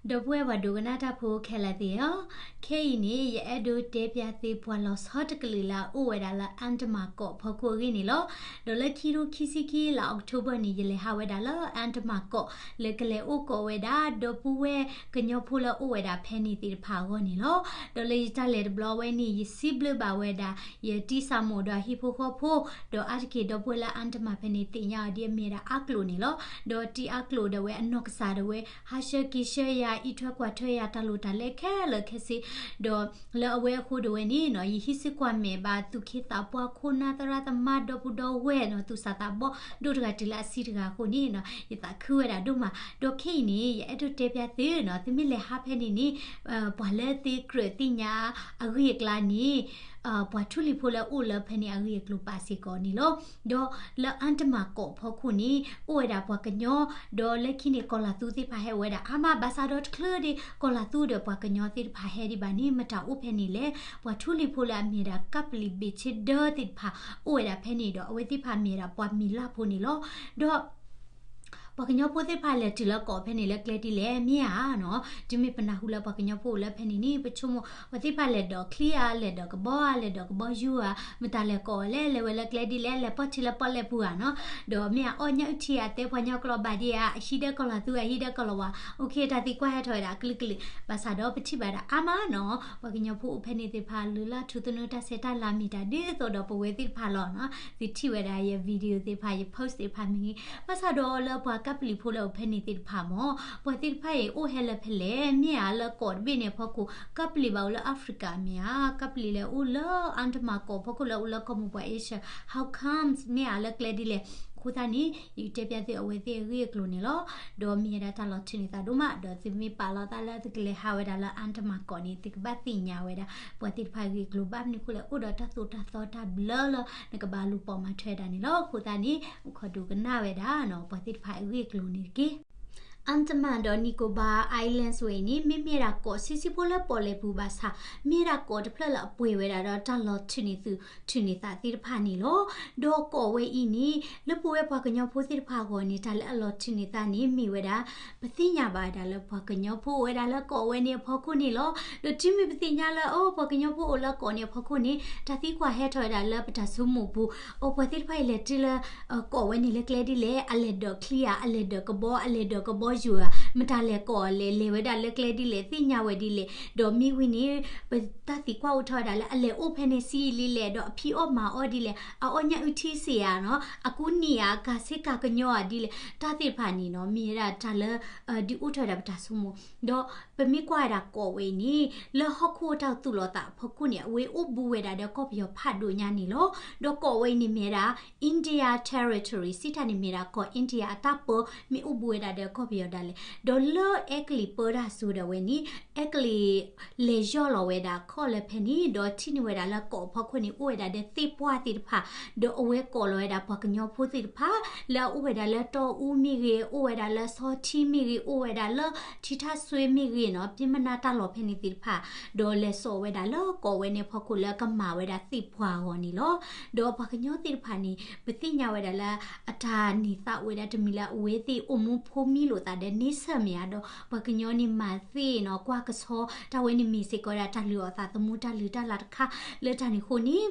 ဒီပုၢ်ဝဲၢ်ပှၤဒိကနၣ်တၢ်ဖိခဲလၢာ်သ့ၣ်ဧၢ, ခဲအံၤန့ၣ် ယအဲၣ်ဒိးတဲပျၢ်သုပှၤလီၤဆီတကလုာ်လၢအအိၣ်ဝဲဒၣ်လၢ Andaman ကီးဖီခိၣ်အဂ့ၢ်န့ၣ်လီၤ. ဒီးလၢခံထိခံဆံခံလါ October န့ၣ် ယလဲၤဟးဝဲဒၣ်လၢ Andaman ကီး လၢကလဲၤအိၣ်ကီးဝဲဒၣ် ဒီပုၢ်ဝဲၢ်ကညီဖိလၢအအိၣ်ဝဲဒၣ်ဖဲန့ၣ်သ့ၣ်တဖၣ်အဂီၢ်န့ၣ်လီၤ. ဒီးလၢယတၢ်လဲၤတဘျီဝဲန့ၣ် ယစံးဘျုးဘၣ်ဝဲဒၣ် ယတံၤသးမိၣ်ဒီးအဟံၣ်ဖိဃီဖိ, ဒီးအါတက့ၢ်ဒီပုၢ်ဝဲၢ်လၢ Andaman ဖဲန့ၣ်သ့ၣ်ညါအီၤဒ်အမ့ၢ်ဒၣ်အါကျိာ်န့ၣ်လီၤ. ဒီးတံၤအါကျိာ်ဒီးဝဲအနီၢ်ကစၢ်ဒီးဝဲ ဟးဆှၢက့ၤဆှၢယၤ အံးထွဲကွၢ်ထွဲယၤ တၢ်လိၣ်တၢ်လဲခဲလၢာ်ခဲဆ့, ဒီးလၢအဝဲအဃိဒီးဝဲန့ၣ်နီၤ ယဟံးစုကွၢ်မဲာ်ဘၣ်သူၣ်က့သးပှၢ် ခိၣ်နၢ်သရၣ်သမါ ဒီပုၢ်ဒီဝဲၢ်နီၤ သူၣ်စၢ်သးဘီၣ်ဒိၣ်တဂၤတုၤလၢအဆံးတဂၤအဃိန့ၣ်နီၤ ယသးခုဝဲဒၣ်ဒိၣ်မး. ဒီးခဲအံၤန့ၣ် ယအဲၣ်ဒိးတဲပျၢ်သုနီၤ သုမ့ၢ်လဲၤဟးဖဲန့ၣ်န့ၣ် ပှၤလၢသုကြၢးသ့ၣ်ညါအဂ့ၢ်အကျါန့ၣ် ပှၤထူလံၤဖိလၢအအိၣ်လၢဖဲန့ၣ်အဂ့ၢ်အကျိၤပာ်စ့ၢ်ကီးန့ၣ်လီၤ. ဒီးလၢ Andaman ကီးဖီခိၣ်န့ၣ် အိၣ်ဝဲဒၣ်ပှၤကညီ, ဒီးလၢခံန့ၣ် ကီၤလၤသူသ့ၣ်တဖၣ်ဟဲဝဲဒၣ်အါမး ဘၣ်ဆၣ်ဒီးတချုးဒံး ကီၤလၤသူဒီးပှၤကညီသ့ၣ်တဖၣ်ဟဲဒံးဘၣ်န့ၣ် မတၤအိၣ်ဖဲန့ၣ်လဲၣ်, ပှၤထူလံၤဖိလၢအမ့ၢ်ဒၣ်ကပ္ပလီဘ့ၣ်ဆ့ဒၢသ့ၣ်တဖၣ် အိၣ်ဝဲဒၣ်ဖဲန့ၣ်ဒီး အဝဲသ့ၣ်တဖၣ်မ့ၢ်ဒၣ်ပှၤမံၤလၢ်ဖိန့ၣ်လီၤ. ဒီး ပှၤကညီဖိသ့ၣ်တဖၣ်လဲၤတုၤလၢကီးဖဲန့ၣ်လၢကျဲဒ်လဲၣ် မ့ၢ်ဧါနီၤ, တုၤမ့ၢ်ပနၢ်ဟူလၢပှၤကညီဖိအိၣ်လၢဖဲန့ၣ်န့ၣ် ပဆိကမိၣ် ပှၤသ့ၣ်တဖၣ်လဲၤဒိးချံဧါ လဲၤဒိးကဘီဧါ လဲၤဒိးကဘီယူၤဧါ, မတၤလဲၤကီးအီၤလဲၣ်, လဲၤဝဲလၢကျဲဒ်လဲၣ်, လဲၤပီၢ်ထံလၢပီၢ်လဲၣ်ပူၤဧါနီၤ, ဒီးမ့ၢ်အအီၣ်ညၣ်အုၣ်ထံဧါ တဲပှၤကညီကျိာ်ဘၣ်ဒံးဧါ, အဟံးဒၢကီၤလၤသူဧါ ဟံးဒၢကီၤလၤဝါ, အိၣ်ခ့ တၢ်သံကွၢ်ဟဲထီၣ်ဝဲဒၣ်အကလုာ်ကလုာ်, ဘၣ်ဆၣ်ဒီးပထံၣ်ဘၣ်ဒၣ်အါမးနီၤ, ပှၤကညီဖိအိၣ်ဖဲန့ၣ်သ့ၣ်တဖၣ် လုၢ်လၢ်ထူသနူတၢ်ဆဲးတၢ်လၤမ့ၢ်တၢ်ဒ်သိးဒီးပဝဲသ့ၣ်တဖၣ်လီၤနီၤ, သုထံၣ်ဝဲဒၣ်ယ video သ့ၣ်တဖၣ် ယ post သ့ၣ်တဖၣ်မ့ၢ်ဂ့ၤ, ဘၣ်ဆၣ်ဒီးလၢပှၤကပ္ပလီဖိလၢအိၣ်ဖဲန့ၣ်သ့ၣ်တဖၣ်မ့ၢ် ပှၤသ့ၣ်တဖၣ်အံၤအိၣ်ဟဲလၢဖဲလဲၣ်, မ့ၢ်ဧါလၢကီးတဘ့ၣ်န့ၣ်အဖီခိၣ် ကပ္ပလီဘၣ်အိၣ်လၢ Africa မ့ၢ်ဧါ, ကပ္ပလီလဲၤအိၣ်လၢ Andaman ကီးဖီခိၣ်လဲၤအိၣ်လၢကီၢ်မိၢ်ပှၢ် Asia, how comes မ့ၢ်ဧါလၢကျဲဒ်လဲၣ်, အဃိသတးန့ၣ် ယကတဲပျၢ်သုအဝဲသ့ၣ်အဂ့ၢ်အကျိၤန့ၣ်လီၤ. ဒီးမ့ၢ်ဝဲဒၣ်တၢ်လီၤထုးန့ၢ်သးဒိၣ်မး, ဒီးသုမ့ၢ်ပာ်လီၤသးလၢသုကလဲၤဟးဝဲဒၣ်လၢ Andaman ကီးန့ၣ် သုကဘၣ်သ့ၣ်ညါဝဲဒၣ် ပှၤသ့ၣ်တဖၣ်အဂ့ၢ်အကျိၤဘၣ်မနုၤအဃိလဲၣ် အိၣ်ဒီးတၢ်သိၣ်တၢ်သီတၢ်ဘျၢလၢနကဘၣ်လူၤပိာ်မၤထွဲဒၣ်န့ၣ်လီၤ. အဃိသတးန့ၣ် အိၣ်ခိးဒိကနၣ်ဝဲဒၣ်နီၤ ပှၤသ့ၣ်တဖၣ်အဂ့ၢ်အကျိၤန့ၣ်တက့ၢ်. Andaman ဒီး Nicobar Islands ဝဲအံၤန့ၣ် မ့မ့ၢ်ဒၣ်ကီးဆံးဆံးဖိလၢပီၣ်လဲၣ်ပူၤဘၣ်ဆၣ် မ့ၢ်ဒၣ်ကီးတဖျၢၣ်လၢအပှဲၤဝဲဒၣ်ဒီးတၢ်လီၤထုးန့ၢ်သုး ထုးန့ၢ်သးသ့ၣ်တဖၣ်န့ၣ်လီၤ. ဒီးကီးဝဲအံၤန့ၣ် လၢပဝဲပှၤကညီဖိသ့ၣ်တဖၣ်အဂီၢ်န့ၣ် တၢ်လၢအလီၤထုးန့ၢ်သးန့ၣ် မ့ၢ်ဝဲဒၣ် ပသ့ၣ်ညါဘၣ်ဝဲဒၣ်လၢပှၤကညီဖိအိၣ်ဝဲဒၣ်လၢကီးဝဲန့ၣ်အဖီခိၣ်န့ၣ်လီၤ. ဒီးတုၤမ့ၢ်ပသ့ၣ်ညါလၢ အိၣ် ပှၤကညီဖိအိၣ်လၢကီးန့ၣ်အဖီခိၣ်န့ၣ် တၢ်သံကွၢ်ဟဲထီၣ်ဝဲဒၣ်လၢပတၢ်ဆိကမိၣ်ပူၤ, အိၣ် ပှၤသ့ၣ်တဖၣ်အံၤလဲၤတုၤလၢ ကီးဝဲန့ၣ်လၢကျဲဒ်လဲၣ်, အလဲၤဒိးချံဧါ, အလဲၤဒိးကဘီ, အလဲၤဒိးကဘီယူၤဧါ, မတၤလဲၤကီးအီၤလဲၣ်, လဲၤဝဲဒၣ်လၢကျဲဒ်လဲၣ်, သ့ၣ်ညါဝဲဒ်လဲၣ်, ဒီးမ့ၢ်ဝံၤန့ၣ် ပတၢ်သံကွၢ်အိၣ်ထီၣ်ဝဲဒၣ်လၢအလဲၤအိၣ်ဖဲန့ၣ်ဆံးလံလဲၣ်, ဒီးအဖံးအီၣ်မၤအီၣ်ဒ်လဲၣ်, အအီၣ်ညၣ်အုၣ်ထံစ့ဧါနီၤ, အကူနံၣ်ဧါ, အကၤဆ့ကၤကညီဧါဒ်လဲၣ်, တၢ်သ့ၣ်တဖၣ်န့ၣ်နီၤ မ့ၢ်ဝဲဒၣ်တၢ်လၢ ဒုးအိၣ်ထီၣ်ဝဲဒၣ်ပတၢ်ဆိကမိၣ်, ဒီးပမ့ၢ်ကွၢ်ဝဲဒၣ်ကီးဝဲအံၤန့ၣ် လၢဟီၣ်ခိၣ်တၢ်သူၣ်လီၤသးအဖီခိၣ်န့ၣ် အဝဲအိၣ်ဘူးဝဲဒၣ်ဒီးကီၢ်ပယီၤဖးဒိၣ်ညါန့ၣ်လီၤ. ဒီးကီးဝဲအံၤန့ၣ်မ့ၢ်ဝဲဒၣ် India Territory စံးတၢ်န့ၣ်မ့ၢ်ဒၣ်ကီၢ် India အတၢ်ပၢ မ့ၢ်အိၣ်ဘူးဝဲဒၣ်ဒီးကီၢ်ပယီၤဒၣ်လဲာ်, ဒီးလၢအဲကလံးပၢတၢ်စိၤဒၣ်ဝဲန့ၣ် အဲကလံး လဲၤယီၢ်လီၤဝဲဒၣ်ခီၣ်လၢဖဲန့ၣ် ဒီးထံၣ်န့ၢ်ဝဲဒၣ်လၢကီးအဖီခိၣ်န့ၣ် အိၣ်ဝဲဒၣ်ဒီးသ့ၣ်ပှၢ်သ့ၣ်တဖၣ်, ဒီးအဝဲကိးလီၤဝဲဒၣ်ပှၤကညီဖိသ့ၣ်တဖၣ် လၢအအိၣ်ဝဲဒၣ်လၢတီအူမ့ၢ်ဂ့ၤ, အိၣ်ဝဲဒၣ်လၢဆီထံမ့ၢ်ဂ့ၤ, အိၣ်ဝဲဒၣ်လၢထံထၣ်စွ့မ့ၢ်ဂ့ၤနီၤ, ပျ့မနါတၢ်လီၢ်ဖဲန့ၣ်သ့ၣ်တဖၣ်, ဒီးလဲၤစိာ်ဝဲဒၣ်လၢကီးဝဲန့ၣ်အဖီခိၣ်လၢကမၤဝဲဒၣ်သ့ၣ်ပှၢ်အဂီၢ်န့ၣ်လီၤ. ဒီးပှၤကညီသ့ၣ်တဖၣ်န့ၣ် ပသ့ၣ်ညါဝဲဒၣ်လၢ အတၢ်န့ၢ်သါအိၣ်ဝဲဒၣ်တမံၤလၢအဝဲသ့ၣ်အိၣ်မူဖိမံလိာ်သးဒီးန့ဆၢၣ်မ့ၢ်ဧါ, ဒီးပှၤကညီန့ၣ်မၤသ့ၣ်နီၤ ကွၢ်ကဆီ တၢ်ဝဲန့ၣ်မ့ၢ်စ့ၢ်ကီးဝဲဒၣ်တၢ်လုၢ်အီၣ်သးသမူ တၢ်လုၢ်တၢ်လၢ်တခါ လၢတၢ်န့ၣ်အဃိန့ၣ်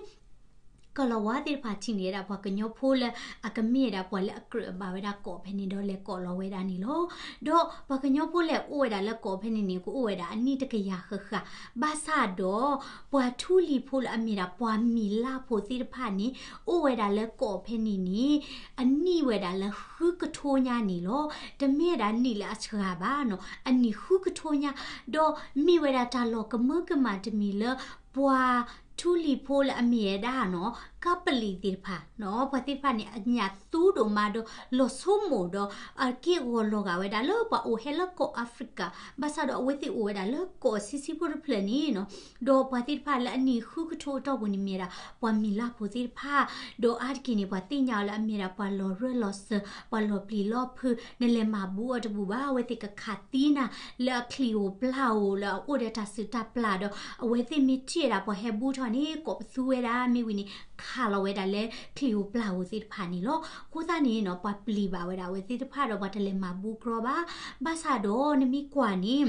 ကီၤလၤဝါသ့ၣ်တဖၣ်ထံၣ်န့ၢ်ဝဲဒၣ်ပှၤကညီဖိလၢအကမ့ၢ်ဝဲဒၣ်ပှၤလၢအကြၢးဘၣ်ဝဲဒၣ်ကီးဖဲန့ၣ်ဒီးလဲၤကိးလီၤဝဲဒၣ်န့ၣ်လီၤ. ဒီးပှၤကညီဖိလဲၤအိၣ်ဝဲဒၣ်လၢကီးဖဲန့ၣ်န့ၣ် ကအိၣ်ဝဲဒၣ်အနံၣ်တကယၤဃၣ်ဃၣ်, ဘၣ်ဆၣ်ဒီး ပှၤထူလံၤဖိလၢအမ့ၢ်ဒၣ်ပှၤမံၤလၢ်ဖိသ့ၣ်တဖၣ်န့ၣ် အိၣ်ဝဲဒၣ်လၢကီးဖဲန့ၣ်န့ၣ် အနံၣ်ဝဲဒၣ်လၢဃုကထိညါန့ၣ်လီၤ. တမ့ၢ်ဝဲဒၣ်နံၣ်လၢအစှၤဘၣ်နီၤ, အနံၣ်ဃုကထိညါ, ဒီးမ့ၢ်ဝဲဒၣ်တၢ်လီၤကမၢကမၣ်တမံၤလၢ ပှၤထူလံၤဖိလၢအမ့ၢ်ဝဲဒၣ်နီၤ ကပလံၤသ့ၣ်တဖၣ်နီၤ ပှၤသ့ၣ်တဖၣ်န့ၣ် အညၣ်သူဒိၣ်မးဒီး လီၤဆိကမိၣ်ဒီး အက့ၢ်အဂီၤလီၤဂာ်ဝဲဒၣ်လၢပှၤအိၣ်ဟဲလၢကီၢ်အၤဖရံကၤ, ဘၣ်ဆၣ်ဒီးအဝဲသ့ၣ်အိၣ်ဝဲဒၣ်လၢကီၢ်ဆံးဆံးဖိတဖျၢၣ်န့ၣ်နီၤ, ဒီးပှၤသ့ၣ်တဖၣ်လၢအနံၣ်ဃုကထိအတီၢ်ပူၤန့ၣ်မ့ၢ်ဝဲဒၣ် ပှၤမံၤလၢ်ဖိသ့ၣ်တဖၣ်, ဒီးအါတက့ၢ်န့ၣ် ပှၤသ့ၣ်ညါအီၤလၢအမ့ၢ်ဒၣ်ပှၤလီၤရၢၢ်လီၤစၢၤ ပှၤလီၤပျံၤလီၤဖုး, နလဲၤမၤဘူးအီၤတဘူၣ်ဘၣ်, အဝဲသ့ၣ်ကခးသံနၤ လၢအချံၣ်ဧိၤပျၢ်ဧိၤ လၢအအိၣ်ဒီးတၢ်စုၣ်တၢ်ပျၢ်ဒီး အဝဲသ့ၣ်မ့ၢ်ထံၣ်ဝဲဒၣ်ပှၤဟဲဘူးထီၣ်န့ၣ် ကိးပသူဝဲဒၣ် မ့ၢ်ဝံၤန့ၣ် ဟးလီၤဝဲဒၣ်လၢချံၣ်ဧိၤပျၢ်ဧိၤသ့ၣ်တဖၣ်န့ၣ်လီၤ. အဃိသတးန့ၣ်နီၤ ပှၤပျံၤဘၣ်ဝဲဒၣ်အဝဲသ့ၣ်တဖၣ်ဒီး ပှၤတလဲၤမၤဘူကြီဘၣ်. ဘၣ်ဆၣ်ဒီးနမ့ၢ်ကွၢ်န့ၣ်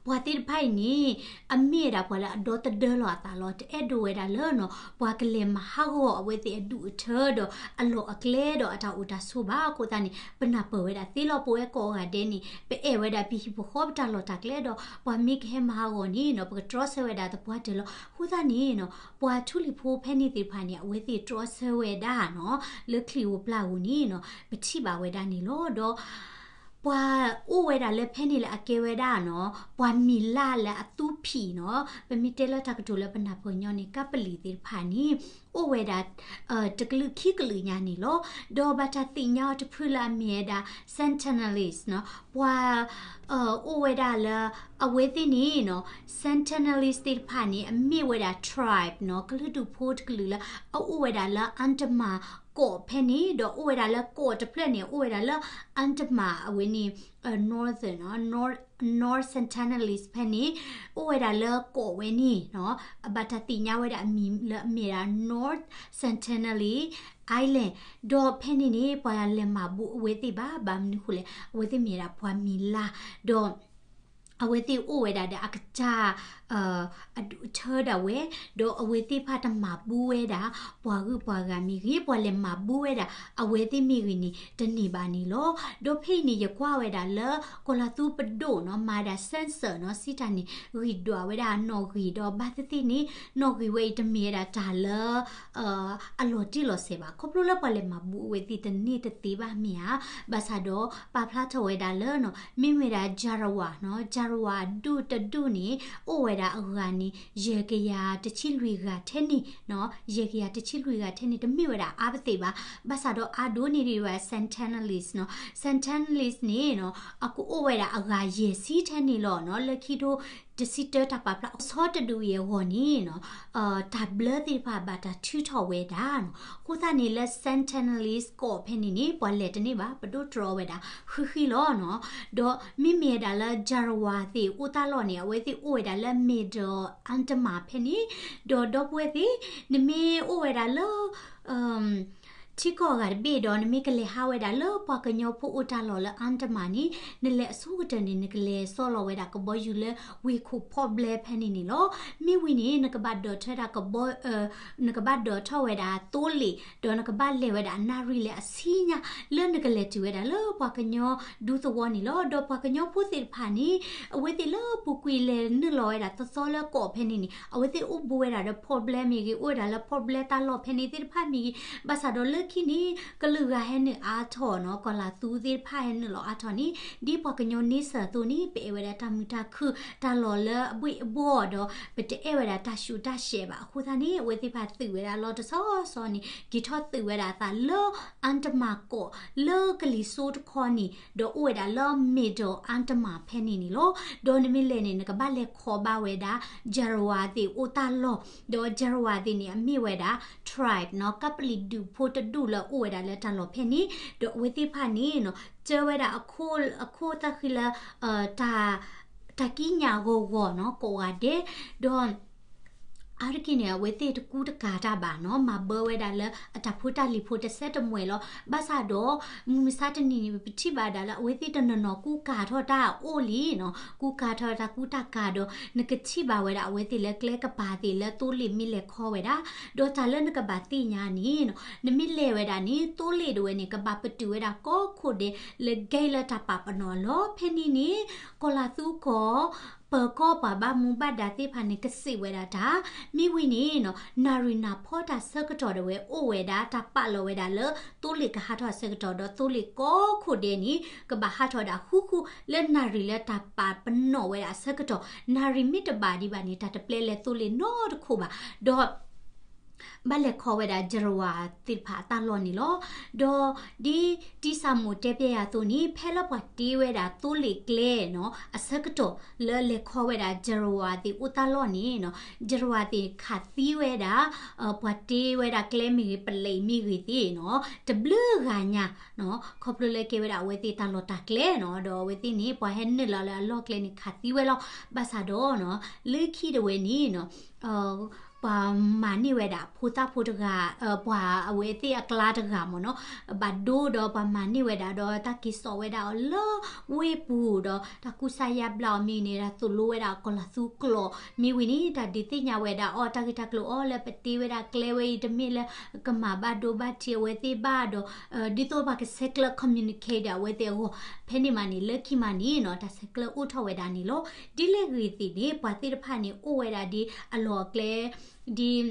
ပှၤသ့ၣ်တဖၣ်အံၤန့ၣ် အမ့ၢ်ဝဲဒၣ်ပှၤလၢအဒီသဒၢလီၤအသးလီၤ. တအဲၣ်ဒိးဝဲဒၣ်လၢနီၤ ပှၤကလဲၤမၤဟးဂီၤအဝဲသ့ၣ်အဒူၣ်အထၢဒီးအလီၢ်အကျဲဒီးအတၢ်အိၣ်တၢ်ဆိးဘၣ်. အဃိသတးန့ၣ် ပနၢ်ပၢၢ်ဝဲဒၣ်သ့လီၤ. ပဝဲကိးဂၤဒဲးန့ၣ် ပအဲၣ်ဝဲဒၣ်ပဟံၣ်ပဃီ ပတၢ်လီၢ်တၢ်ကျဲဒီး ပှၤမ့ၢ်ကဟဲမၤဟးဂီၤန့ၣ်နီၤ ပကတြီဆၢဝဲဒၣ်သပှၢ်တၢၢ်လီၤ. အဃိသတးန့ၣ်နီၤ ပှၤထူလံၤဖိဖဲန့ၣ်သ့ၣ်တဖၣ်န့ၣ် အဝဲသ့ၣ်တြီဆၢဝဲဒၣ်နီၤ လၢချံၣ်ဧိၤပျၢ်ဧိၤန့ၣ်နီၤ ပထံၣ်ဘၣ်ဝဲဒၣ်န့ၣ်လီၤ. ဒီး ပှၤအိၣ်ဝဲဒၣ်လၢဖဲန့ၣ်လၢအကဲဝဲဒၣ်နီၤ ပှၤမံၤလၢ်လၢအသူဖံးနီၤ ပမ့ၢ်တဲလၢတၢ်ကတိၤလၢပနၢ်ပၢၢ်ညီန့ၣ် ကပလံၤသ့ၣ်တဖၣ်န့ၣ် အိၣ်ဝဲဒၣ် တကလုာ်ခံကလုာ်ညါန့ၣ်လီၤ. ဒီးဘၣ်တၢ်သ့ၣ်ညါအီၤတဖုလၢအမ့ၢ်ဝဲဒၣ် Sentinelese နီၤ ပှၤ အိၣ်ဝဲဒၣ်လၢ အဝဲသ့ၣ်န့ၣ်နီၤ Sentinelese သ့ၣ်တဖၣ်န့ၣ် အမ့ၢ်ဝဲဒၣ် tribe နီၤ ကလုာ်ဒူၣ်ဖိတကလုာ်လၢ အအိၣ်ဝဲဒၣ်လၢ Andaman ကီးဖဲန့ၣ် ဒီးအိၣ်ဝဲဒၣ်လၢကီးတဖျၢၣ်န့ၣ် အိၣ်ဝဲဒၣ်လၢ Andaman အဝဲန့ၣ် northern နီၤ North Sentinelese ဖဲန့ၣ် အိၣ်ဝဲဒၣ်လၢကီးဝဲန့ၣ်နီၤ အဘၣ်တၢ်သ့ၣ်ညါဝဲဒၣ်အမံၤလၢအမ့ၢ်ဒၣ် North Sentinel Island ဒီးဖဲန့ၣ်န့ၣ် ပှၤလဲၤမၤဘူအဝဲသ့ၣ်ဘၣ် ဘၣ်မနုၤဃိလဲၣ် အဝဲသ့ၣ်မ့ၢ်ဒၣ်ပှၤမံၤလၢ် ဒီး အဝဲသ့ၣ်အိၣ်ဝဲဒၣ်ဒီးအကစၢ် အဒူၣ်အထၢဒၣ်ဝဲ ဒီးအဝဲသ့ၣ်တဖၣ်တမၤဘူဝဲဒၣ် ပှၤဂုၤပှၤဂၤမ့ၢ်ဂ့ၤ ပှၤလဲၤမၤဘူဝဲဒၣ် အဝဲသ့ၣ်မ့ၢ်ဂ့ၤန့ၣ် တန့ၢ်ဘၣ်န့ၣ်လီၤ. ဒီးဖဲအံၤန့ၣ် ယကွၢ်ဝဲဒၣ်လၢ ကီၤလၤသူပဒိၣ်နီၤ မၤဒၣ် census နီၤ စံးတၢ်န့ၣ် ဂံၢ်ဒွးဝဲဒၣ်နီၣ်ဂံၢ်ဒီးဘၣ်သ့ၣ်သ့ၣ်န့ၣ် နီၣ်ဂံၢ်ဝဲအံၤတမ့ၢ်ဝဲဒၣ်တၢ်လၢ အလီၤတံၢ်လီၤဆဲးဘၣ် ခီဖျိလၢပှၤလဲၤမၤဘူအဝဲသ့ၣ်တန့ၢ်တသ့ဘၣ်မ့ၢ်ဧါ. ဘၣ်ဆၣ်ဒီးပာ်ဖျါထီၣ်ဝဲဒၣ်လၢနီၤ မ့မ့ၢ်ဒၣ် Jarawa နီၤ Jarawa ဒူၣ်တဒူၣ်န့ၣ် အိၣ်ဝဲဒၣ်အဂၤန့ၣ် ယဲၢ်ကယၤတဆံလွံၢ်ဂၤထဲန့ၣ်နီၤ ယဲၢ်ကယၤတဆံလွံၢ်ဂၤထဲန့ၣ် တမ့ၢ်ဝဲဒၣ်အါပသ့ၣ်ဘၣ်. ဘၣ်ဆၣ်ဒီးအါဒိၣ်န့ၢ်ဒံးဝဲ Sentinelese နီၤ Sentinelese န့ၣ်နီၤ အကအိၣ်ဝဲဒၣ်အဂၤယဲၢ်ဆံထဲန့ၣ်လီၤနီၤ လၢခံထိ တဆံတၢတၢ်ပာ်ဖျါအဆီတဒူၣ်အံၤအဂီၢ်န့ၣ်နီၤ တၢ်ဘျၢသ့ၣ်တဖၣ်ဘၣ်တၢ်ထုးထီၣ်ဝဲဒၣ်နီၤ အဃိသတးန့ၣ်လၢ Sentinelese ကီးဖဲန့ၣ်န့ၣ် ပှၤလဲၤတန့ၢ်ဘၣ် ပဒိၣ်တြီဝဲဒၣ်ဃံဃံလီၤနီၤ ဒီးမ့မ့ၢ်ဝဲဒၣ်လၢ Jarawa သ့ၣ်အိၣ်တၢ်လီၢ်န့ၣ် အဝဲသ့ၣ်အိၣ်ဝဲဒၣ်လၢ Middle Andaman ဖဲန့ၣ် ဒီးဒီပုၢ်ဝဲၢ်သ့ၣ် နမ့ၢ်အိၣ်ဝဲဒၣ်လၢ ထံကီၢ်ဂၤတဘ့ၣ်ဒီး နမ့ၢ်ကလဲၤဟးဝဲဒၣ်လၢပှၤကညီဖိအိၣ်တၢ်လီၢ်လၢ Andaman န့ၣ် နလဲၤအဆိကတၢၢ်န့ၣ် နကလဲၤဆီလီၤဝဲဒၣ်ကဘီယူၤလၢဝ့ၢ်ခိၣ်ဖီဘျဲဖဲန့ၣ်န့ၣ်လီၤ. မ့ၢ်ဝံၤန့ၣ် နကဘၣ်ဒိးထီၣ်ဝဲဒၣ်ကဘီ နကဘၣ်ဒိးထီၣ်ဝဲဒၣ်သိလ့ၣ် ဒီးနကဘၣ်လဲၤဝဲဒၣ်နၣ်ရံၣ်လၢအဆံညါ လၢနကလဲၤတုၤဝဲဒၣ်လၢပှၤကညီဒူသဝီန့ၣ်လီၤ. ဒီးပှၤကညီဖိသ့ၣ်တဖၣ်န့ၣ် အဝဲသ့ၣ်လၢပူၤကွံာ်လဲၤနုာ်လီၤဝဲဒၣ်သီသီလၢကီးဖဲန့ၣ်န့ၣ် အဝဲသ့ၣ်အိၣ်ဘူးဝဲဒၣ်ဒီးဖီဘျဲမ့ၢ်ဂ့ၤ အိၣ်ဝဲဒၣ်လၢဖီဘျဲတၢ်လီၢ်ဖဲန့ၣ်သ့ၣ်တဖၣ်မ့ၢ်ဂ့ၤ ဘၣ်ဆၣ်ဒီးလၢခံန့ၣ် ကလုာ်ဂၤဟဲနုာ်အါထီၣ်နီၤ ကီၤလၤသူသ့ၣ်တဖၣ်ဟဲနုာ်လီၤအါထီၣ်န့ၣ် ဒ်ပှၤကညီန့ဆၢၣ်အသိးန့ၣ် ပအဲၣ်ဝဲဒၣ်တၢ်မုာ်တၢ်ခုၣ်တၢ်လီၢ်လၢအဘှ့ၣ်အဘှီၣ်ဒီး ပတအဲၣ်ဝဲဒၣ်တၢ်ဆူးတၢ်ဆဲးဘၣ် အဃိသတးန့ၣ် အဝဲသ့ၣ်တဖၣ်သုးဝဲဒၣ်လီၢ်တဆီဆီန့ၣ် က့ၤထီၣ်သုးဝဲဒၣ်အသးလၢ Andaman ကီး လၢကလံၤစိးတခီန့ၣ် ဒီးအိၣ်ဝဲဒၣ်လၢ Middle Andaman ဖဲန့ၣ်န့ၣ်လီၤ. ဒီးနမ့ၢ်လဲၤန့ၣ် နကဘၣ်လဲၤခီဘၣ်ဝဲဒၣ် Jarawa သ့ၣ်အိၣ်တၢ်လီၢ် ဒီး Jarawa သ့ၣ်န့ၣ် အမ့ၢ်ဝဲဒၣ် tribe နီၤ ကပလံၤဒူၣ်ဖိတဒူၣ်လၢအအိၣ်ဝဲဒၣ်လၢတၢ်လီၢ်ဖဲန့ၣ် ဒီးအဝဲသ့ၣ်တဖၣ်န့ၣ်နီၤ ကၢဝဲဒၣ်အခိၣ်သၣ်ဃံလၢ တၢ် တၢ်ကံးညာ်ဂီၤဂီၤနီၤ ကိးဂၤဒဲး ဒီး အါတက့ၢ်န့ၣ် အဝဲသ့ၣ်တကူတကၤတၢ်ဘၣ်နီၤ မၤဘၢဝဲဒၣ်လၢအတၢ်ဖိတၢ်လံၤဖိတစဲးတမှဲၤလီၤ. ဘၣ်ဆၣ်ဒီး မုၢ်မဆါတနံၤန့ၣ် ပထံၣ်ဘၣ်ဒၣ်လၢအဝဲသ့ၣ်တနီၤနီၤကူကၤထီၣ်တၢ်အိၣ်လံနီၤ ကူကၤထီၣ်တၢ်ကူတၢ်ကၤဒီး နကထံၣ်ဘၣ်ဝဲဒၣ်အဝဲသ့ၣ်လၢကျဲကပၤသ့ၣ်လၢသိလ့ၣ်မ့ၢ်လဲၤခီဝဲဒၣ် ဒီးတၢ်လၢနကဘၣ်သ့ၣ်ညါန့ၣ်နီၤ နမ့ၢ်လဲၤဝဲဒၣ်န့ၣ် သိလ့ၣ်ဒၣ်ဝဲန့ၣ် ကဘၣ်ပတုာ်ဝဲဒၣ်ကိးခိၣ်ဒဲးလၢ gate လၢတၢ်ပာ်ပနီၣ်အလီၢ် ဖဲန့ၣ်န့ၣ် ကီၤလၤသူကီး ပၢၤကီၢ်ပှၤဘၣ်မူဘၣ်ဒါသ့ၣ်တဖၣ်န့ၣ် ကစံးဝဲဒၣ်တၢ် မ့ၢ်ဝံၤန့ၣ်နီၤ နၣ်ရံၣ်နၢ်ဖီတၢ်ဆၢကတီၢ်ဒၣ်ဝဲအိၣ်ဝဲဒၣ် တၢ်ပာ်လီၤဝဲဒၣ်လၢ သိလ့ၣ်ကဟးထီၣ်အဆၢကတီၢ် ဒီးသိလ့ၣ်ကိးခိၣ်ဒဲးန့ၣ် ကဘၣ်ဟးထီၣ်ဝဲဒၣ်ဃူဃူ လၢနၣ်ရံၣ်လၢတၢ်ပာ်ပနီၣ်ဝဲဒၣ်အဆၢကတီၢ် နၣ်ရံၣ်မ့ၢ်တဘၣ်ဒံးဘၣ်န့ၣ် တၢ်တပျဲလဲၤသိလ့ၣ်နီတခိၣ်ဘၣ် ဒီး ဘၣ်လဲၤခီဝဲဒၣ် Jarawa သ့ၣ်တဖၣ်အတၢ်လီၢ်န့ၣ်လီၤ. ဒီးဒ်တံၢ်စၢ်မိၣ်တဲပျဲယၤအသိးန့ၣ် ဖဲလၢပှၤတ့ဝဲဒၣ်သိလ့ၣ်ကျဲနီၤ အဆၢကတီၢ် လၢလဲၤခီဝဲဒၣ် Jarawa သ့ၣ်အိၣ်တၢ်လီၢ်န့ၣ်နီၤ Jarawa သ့ၣ်ခးသံဝဲဒၣ် ပှၤတ့ဝဲဒၣ်ကျဲမ့ၢ်ဂ့ၤ ပလံးမ့ၢ်ဂ့ၤသ့ၣ်နီၤ တဘျုးဂၤညါနီၤ ခီဖျိလၢကဲဝဲဒၣ်အဝဲသ့ၣ်တၢ်လီၢ်တၢ်ကျဲနီၤ ဒီးအဝဲသ့ၣ်န့ၣ် ပှၤဟဲနုာ်လီၤလၢအလီၢ်ကျဲန့ၣ် ခးသံဝဲလီၤ. ဘၣ်ဆၣ်ဒီးနီၤ လၢခံဒၣ်ဝဲန့ၣ်နီၤ ပှၤမၤန့ၢ်ဝဲဒၣ်ဖိသၣ်ဖိတဂၤ, ပှၤအဝဲသ့ၣ်အကျါတဂၤမ့ၢ်နီၤ, ဘၣ်ဒိဒီးပှၤမၤန့ၢ်ဝဲဒၣ်ဒီး တၢ်က့ၤစိာ်ဝဲဒၣ်အီၤလၢဝ့ၢ်ပူၤဒီး တၢ်ကူစါယါဘျါအီၤမ့ၢ်ဂ့ၤန့ၣ် တၢ်သိၣ်လိဝဲဒၣ်ကီၤလၤသူကျိာ်မ့ၢ်ဝံၤန့ၣ် တၢ်ဒုးသ့ၣ်ညါဝဲဒၣ်အီၤ တၢ်ဂ့ၢ်တၢ်ကျိၤအီၤလၢပတ့ဝဲဒၣ်ကျဲဝဲအံၤ တမ့ၢ်လၢ ကမၤဘၣ်ဒိဘၣ်ထံးအဝဲသ့ၣ်ဘၣ်ဒီး ဒ်သိးပှၤကဆဲးကျၢ communicate ဒီးအဝဲသ့ၣ်အဂီၢ် ဖဲန့ၣ်မးန့ၣ် လၢခံမးန့ၣ်နီၤ တၢ်ဆဲးကျၢအိၣ်ထီၣ်ဝဲဒၣ်န့ၣ်လီၤ. ဒ်လဲၣ်ဂ့ၤသ့ၣ်န့ၣ် ပှၤသ့ၣ်တဖၣ်န့ၣ် အိၣ်ဝဲဒၣ်ဒ်အလီၢ်အကျဲ ဒ်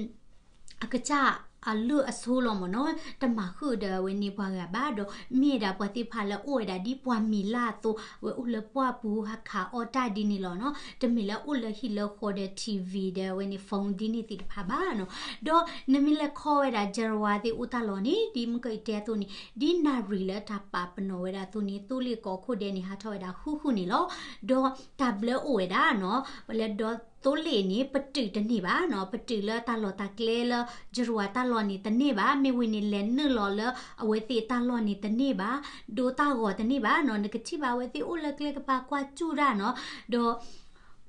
အကစၢ်အလုၢ်အဆိလီၤမ့ၢ်နီၤ, တမၤဃုာ်ဒီးအဝဲန့ၣ်ပှၤဂၤဘၣ်ဒီး မ့ၢ်ဒၣ်ပှၤသ့ၣ်တဖၣ်လၢအိၣ်ဝဲဒၣ်ဒ်ပှၤမံၤလၢ်အသိး အဝဲအိၣ်လၢပှၢ်ပူၤဟးခးအီၣ်တၢ်ဒ်န့ၣ်လီၤနီၤ, တမ့ၢ်လၢအိၣ်လၢဟံၣ်လၢဃီဒီး ထံၣ်ဝံၤ ဒီးအဝဲန့ၣ် phone ဒ်န့ၣ်သ့ၣ်တဖၣ်ဘၣ်နီၤ, ဒီးနမ့ၢ်လဲၤခီဝဲဒၣ် ကရဝၤသ့ၣ်အိၣ်တၢ်လီၢ်န့ၣ် ဒ်မုၢ်ကီၢ်အံၤတဲအသိးန့ၣ် ဒ်နၣ်ရံၣ်လၢတၢ်ပာ်ပနီၣ်ဝဲဒၣ်အသိးန့ၣ် သိလ့ၣ်ကီၢ်ခိၣ်ဒဲးန့ၣ် ဟးထီၣ်ဝဲဒၣ်ဃုဃုန့ၣ်လီၤ, ဒီးတၢ်ဘျၢအိၣ်ဝဲဒၣ်နီၤ, ပလဲၤဒီးသိလ့ၣ်န့ၣ် ပတုာ်တန့ၢ်ဘၣ်နီၤ, ပတုာ်လၢတၢ်လီၢ်တၢ်ကျဲလၢ ကရဝၤတၢ်လီၢ်န့ၣ်တန့ၢ်ဘၣ်, မ့ၢ်ဝံၤန့ၣ်လဲၤနုာ်လီၤလၢအဝဲသ့ၣ်တၢ်လီၢ်န့ၣ်တန့ၢ်ဘၣ်, ဒိတၢ်ဂီၤတန့ၢ်ဘၣ်နီၤ, နကထံၣ်ဘၣ်အဝဲသ့ၣ်အိၣ်လၢကျဲကပၤကွၢ်စူၣ်တၢ်နီၤ, ဒီး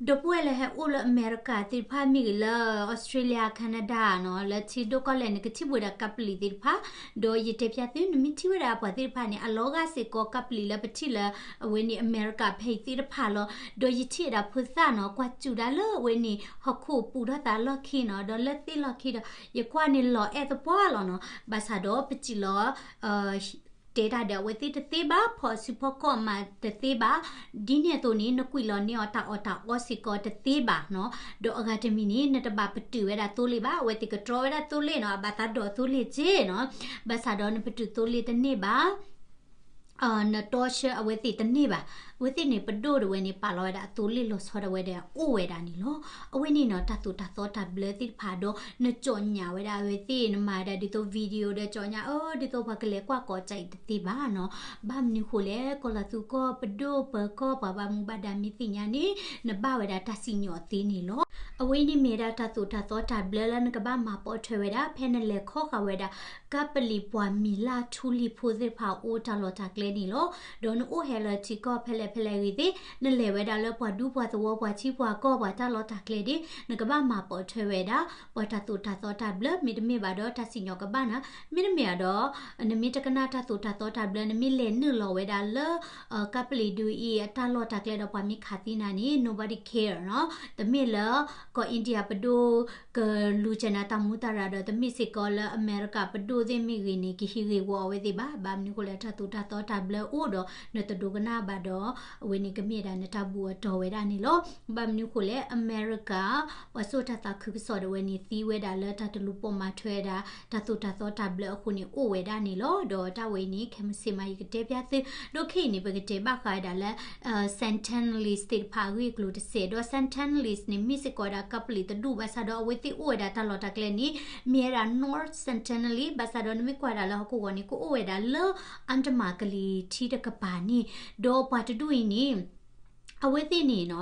ဒီပုၢ်ဝဲၢ်လၢဟဲအိၣ်လၢအမဲရကၤသ့ၣ်တဖၣ်မ့ၢ်ဂ့ၤ လၢ Australia Canada နီၤ, လၢထံဒိၣ်ကီၢ်လဲၢ် နကထံၣ်ဘၣ်ဝဲဒၣ်ကပလံၤသ့ၣ်တဖၣ်, ဒီးယတဲဖျါသု နမ့ၢ်ထံၣ်ဝဲဒၣ်ပှၤသ့ၣ်တဖၣ်န့ၣ် အလီၤဂာ်စ့ၢ်ကီးကပလံၤလၢပထံၣ်လၢ အဝဲန့ၣ်အမဲရကၤဖဲအံၤသ့ၣ်တဖၣ်လီၤ, ဒီးယထံၣ်ဝဲဒၣ်ဖိသၣ်နီၤ ကွၢ်စူၣ်ဒၣ်လၢအဝဲန့ၣ် ဟီၣ်ခိၣ်ပူၤထီၣ်သးလီၢ်ခံနီၤ, ဒီးလၢသ့ၣ်လီၢ်ခံဒီး ယကွၢ်န့ၣ်လီၤအဲၣ်သပှၢ်လီၤနီၤ, ဘၣ်ဆၣ်ဒီးပစံးလီၤ တဲတၢ်ဒီးအဝဲသ့ၣ်တသ့ဘၣ်, ဖီၣ်စုဖီၣ်ခီၣ်မးတသ့ဘၣ်, ဒ်န့ၣ်အသိးန့ၣ် နကွံာ်လီၤန့ၢ်အီၤတၢ်အီၣ်တၢ်အီစ့ၢ်ကီးတသ့ဘၣ်နီၤ, ဒီးအဂၤတမံၤန့ၣ် နတဘၣ်ပတုာ်ဝဲဒၣ်သိလ့ၣ်ဘၣ်, အဝဲသ့ၣ်ကတြီဝဲဒၣ်သိလ့ၣ်နီၤ, အဘၣ်သးဒိးသိလ့ၣ်က့နီၤ, ဘၣ်ဆၣ်ဒီးနပတုာ်သိလ့ၣ်တန့ၢ်ဘၣ် နတီဆၢအဝဲသ့ၣ်တန့ၢ်ဘၣ်, အဝဲသ့ၣ်န့ၣ်ပဒိၣ်ဒီးဝဲန့ၣ် ပာ်လီၤဝဲဒၣ်အသိလ့ၣ်လီၤဆီဒီးဝဲဒီးအိၣ်ဝဲဒၣ်န့ၣ်လီၤ. အဝဲန့ၣ်နီၤ တၢ်သိၣ်တၢ်သီတၢ်ဘျၢသ့ၣ်တဖၣ်ဒီး နကၠီၣ်ညါဝဲဒၣ်အဝဲသ့ၣ် နမၤဝဲဒၣ်ဒ်သိး video ဒီးကၠီၣ်ညါ အၢ ဒ်သိးပှၤကလဲၤကွၢ်ကီးကၠဲးတသ့ဘၣ်နီၤ. ဘၣ်မနုၤဃိလဲၣ် ကီၢ်လီၤသူကီၢ် ပဒိၣ်ပၢၤကီၢ် ပှၤဘၣ်မူဘၣ်ဒါမ့ၢ်သ့ၣ်ညါန့ၣ် နဘၣ်ဝဲဒၣ်တၢ်စံၣ်ညီၣ်သ့န့ၣ်လီၤ. အဝဲအံၤန့ၣ်မ့ၢ်ဝဲဒၣ်တၢ်သိၣ်တၢ်သီတၢ်ဘျၢလၢနကဘၣ်မၤပိာ်ထွဲဝဲဒၣ် ဖဲနလဲၤခီဃာ်ဝဲဒၣ် ကပလံၤပှၤမံၤလၢ်ထူလံၤဖိသ့ၣ်တဖၣ်အအိၣ်တၢ်လီၢ်တၢ်ကျဲန့ၣ်လီၤ. ဒီးနအိၣ်ဟဲလၢထံကီၢ်ဖဲလဲၣ်ဖဲလဲၣ်ဂ့ၤသ့ၣ် နလဲၤဝဲဒၣ်လၢပှၤဒူပှၤသဝီပှၤထံပှၤကီၢ်ပှၤတၢ်လီၢ်တၢ်ကျဲဒၣ် နကဘၣ်မၤပိာ်ထွဲဝဲဒၣ် ပှၤတၢ်သိၣ်တၢ်သီတၢ်ဘျၢ မ့တမ့ၢ်ဘၣ်ဒီးတၢ်စံၣ်ညီၣ်ကဘၣ်နၤ မ့တမ့ၢ်ဘၣ်ဒီး နမ့ၢ်တကနၣ်တၢ်သိၣ်တၢ်သီတၢ်ဘျၢ နမ့ၢ်လဲၤနုာ်လီၤဝဲဒၣ်လၢ ကပလံၤဒုးအံၤအတၢ်လီၢ်တၢ်ကျဲဒီးပှၤမ့ၢ်ခးသံနၤန့ၣ် nobody care နီၤ. တမ့ၢ်လၢ ကီၢ် India ပဒိၣ် ကလူၤကၠဲးနၤတၢ်မူတၢ်ရၢ်ဒီး တမ့ၢ်စ့ၢ်ကီးလၢအမဲရကၤပဒိၣ်သ့ၣ်မ့ၢ်ဂ့ၤန့ၣ် ကဟံးဂ့ၢ်ဝီအဝဲသ့ၣ်ဘၣ်. ဘၣ်မနုၤဃိလဲၣ် တၢ်သိၣ်တၢ်သီတၢ်ဘျၢအိၣ်ဒီး နတဒိကနၣ်ဘၣ်ဒီး အဝဲန့ၣ်ကမ့ၢ်ဒၣ်နတၢ်ဘူၣ်အတီၢ်ဝဲဒၣ်န့ၣ်လီၤ. ဘၣ်မနုၤဃိလဲၣ် အမဲရကၤ ပှၤစိာ်တၢ်သးခုကစီၣ်ဒီးဝဲန့ၣ် သံဝဲဒၣ်လၢတၢ်တလူၤပိာ်မၤထွဲဝဲဒၣ် တၢ်သိၣ်တၢ်သီတၢ်ဘျၢအဃိန့ၣ် အိၣ်ဝဲဒၣ်န့ၣ်လီၤ. ဒီးတၢ်ဝဲအံၤန့ၣ် ခဲမုၢ်ဆ့ၣ်မး ယကတဲဖျါသု ဒီးခဲအံၤန့ၣ် ပကတဲဘၣ်ဃးဝဲဒၣ်လၢ Sentinelese သ့ၣ်တဖၣ်အဂ့ၢ်အကျိၤတစဲး ဒီး Sentinelese န့ၣ် မ့ၢ်စ့ၢ်ကီးဝဲဒၣ်ကပလံၤတဒူၣ် ဘၣ်ဆၣ်ဒီးအဝဲသ့ၣ်အိၣ်ဝဲဒၣ်တၢ်လီၢ်တၢ်ကျဲန့ၣ် မ့ၢ်ဝဲဒၣ် North Sentinel ဘၣ်ဆၣ်ဒီးနမ့ၢ်ကွၢ်ဒၣ်လၢဟီၣ်ခိၣ်ဂီၤန့ၣ် ကအိၣ်ဝဲဒၣ်လၢ Andaman ကလံၤထံးတကပၤန့ၣ် ဒီးပှၤတဒူၣ်အံၤန့ၣ် အဝဲသ့ၣ်န့ၣ်နီၤ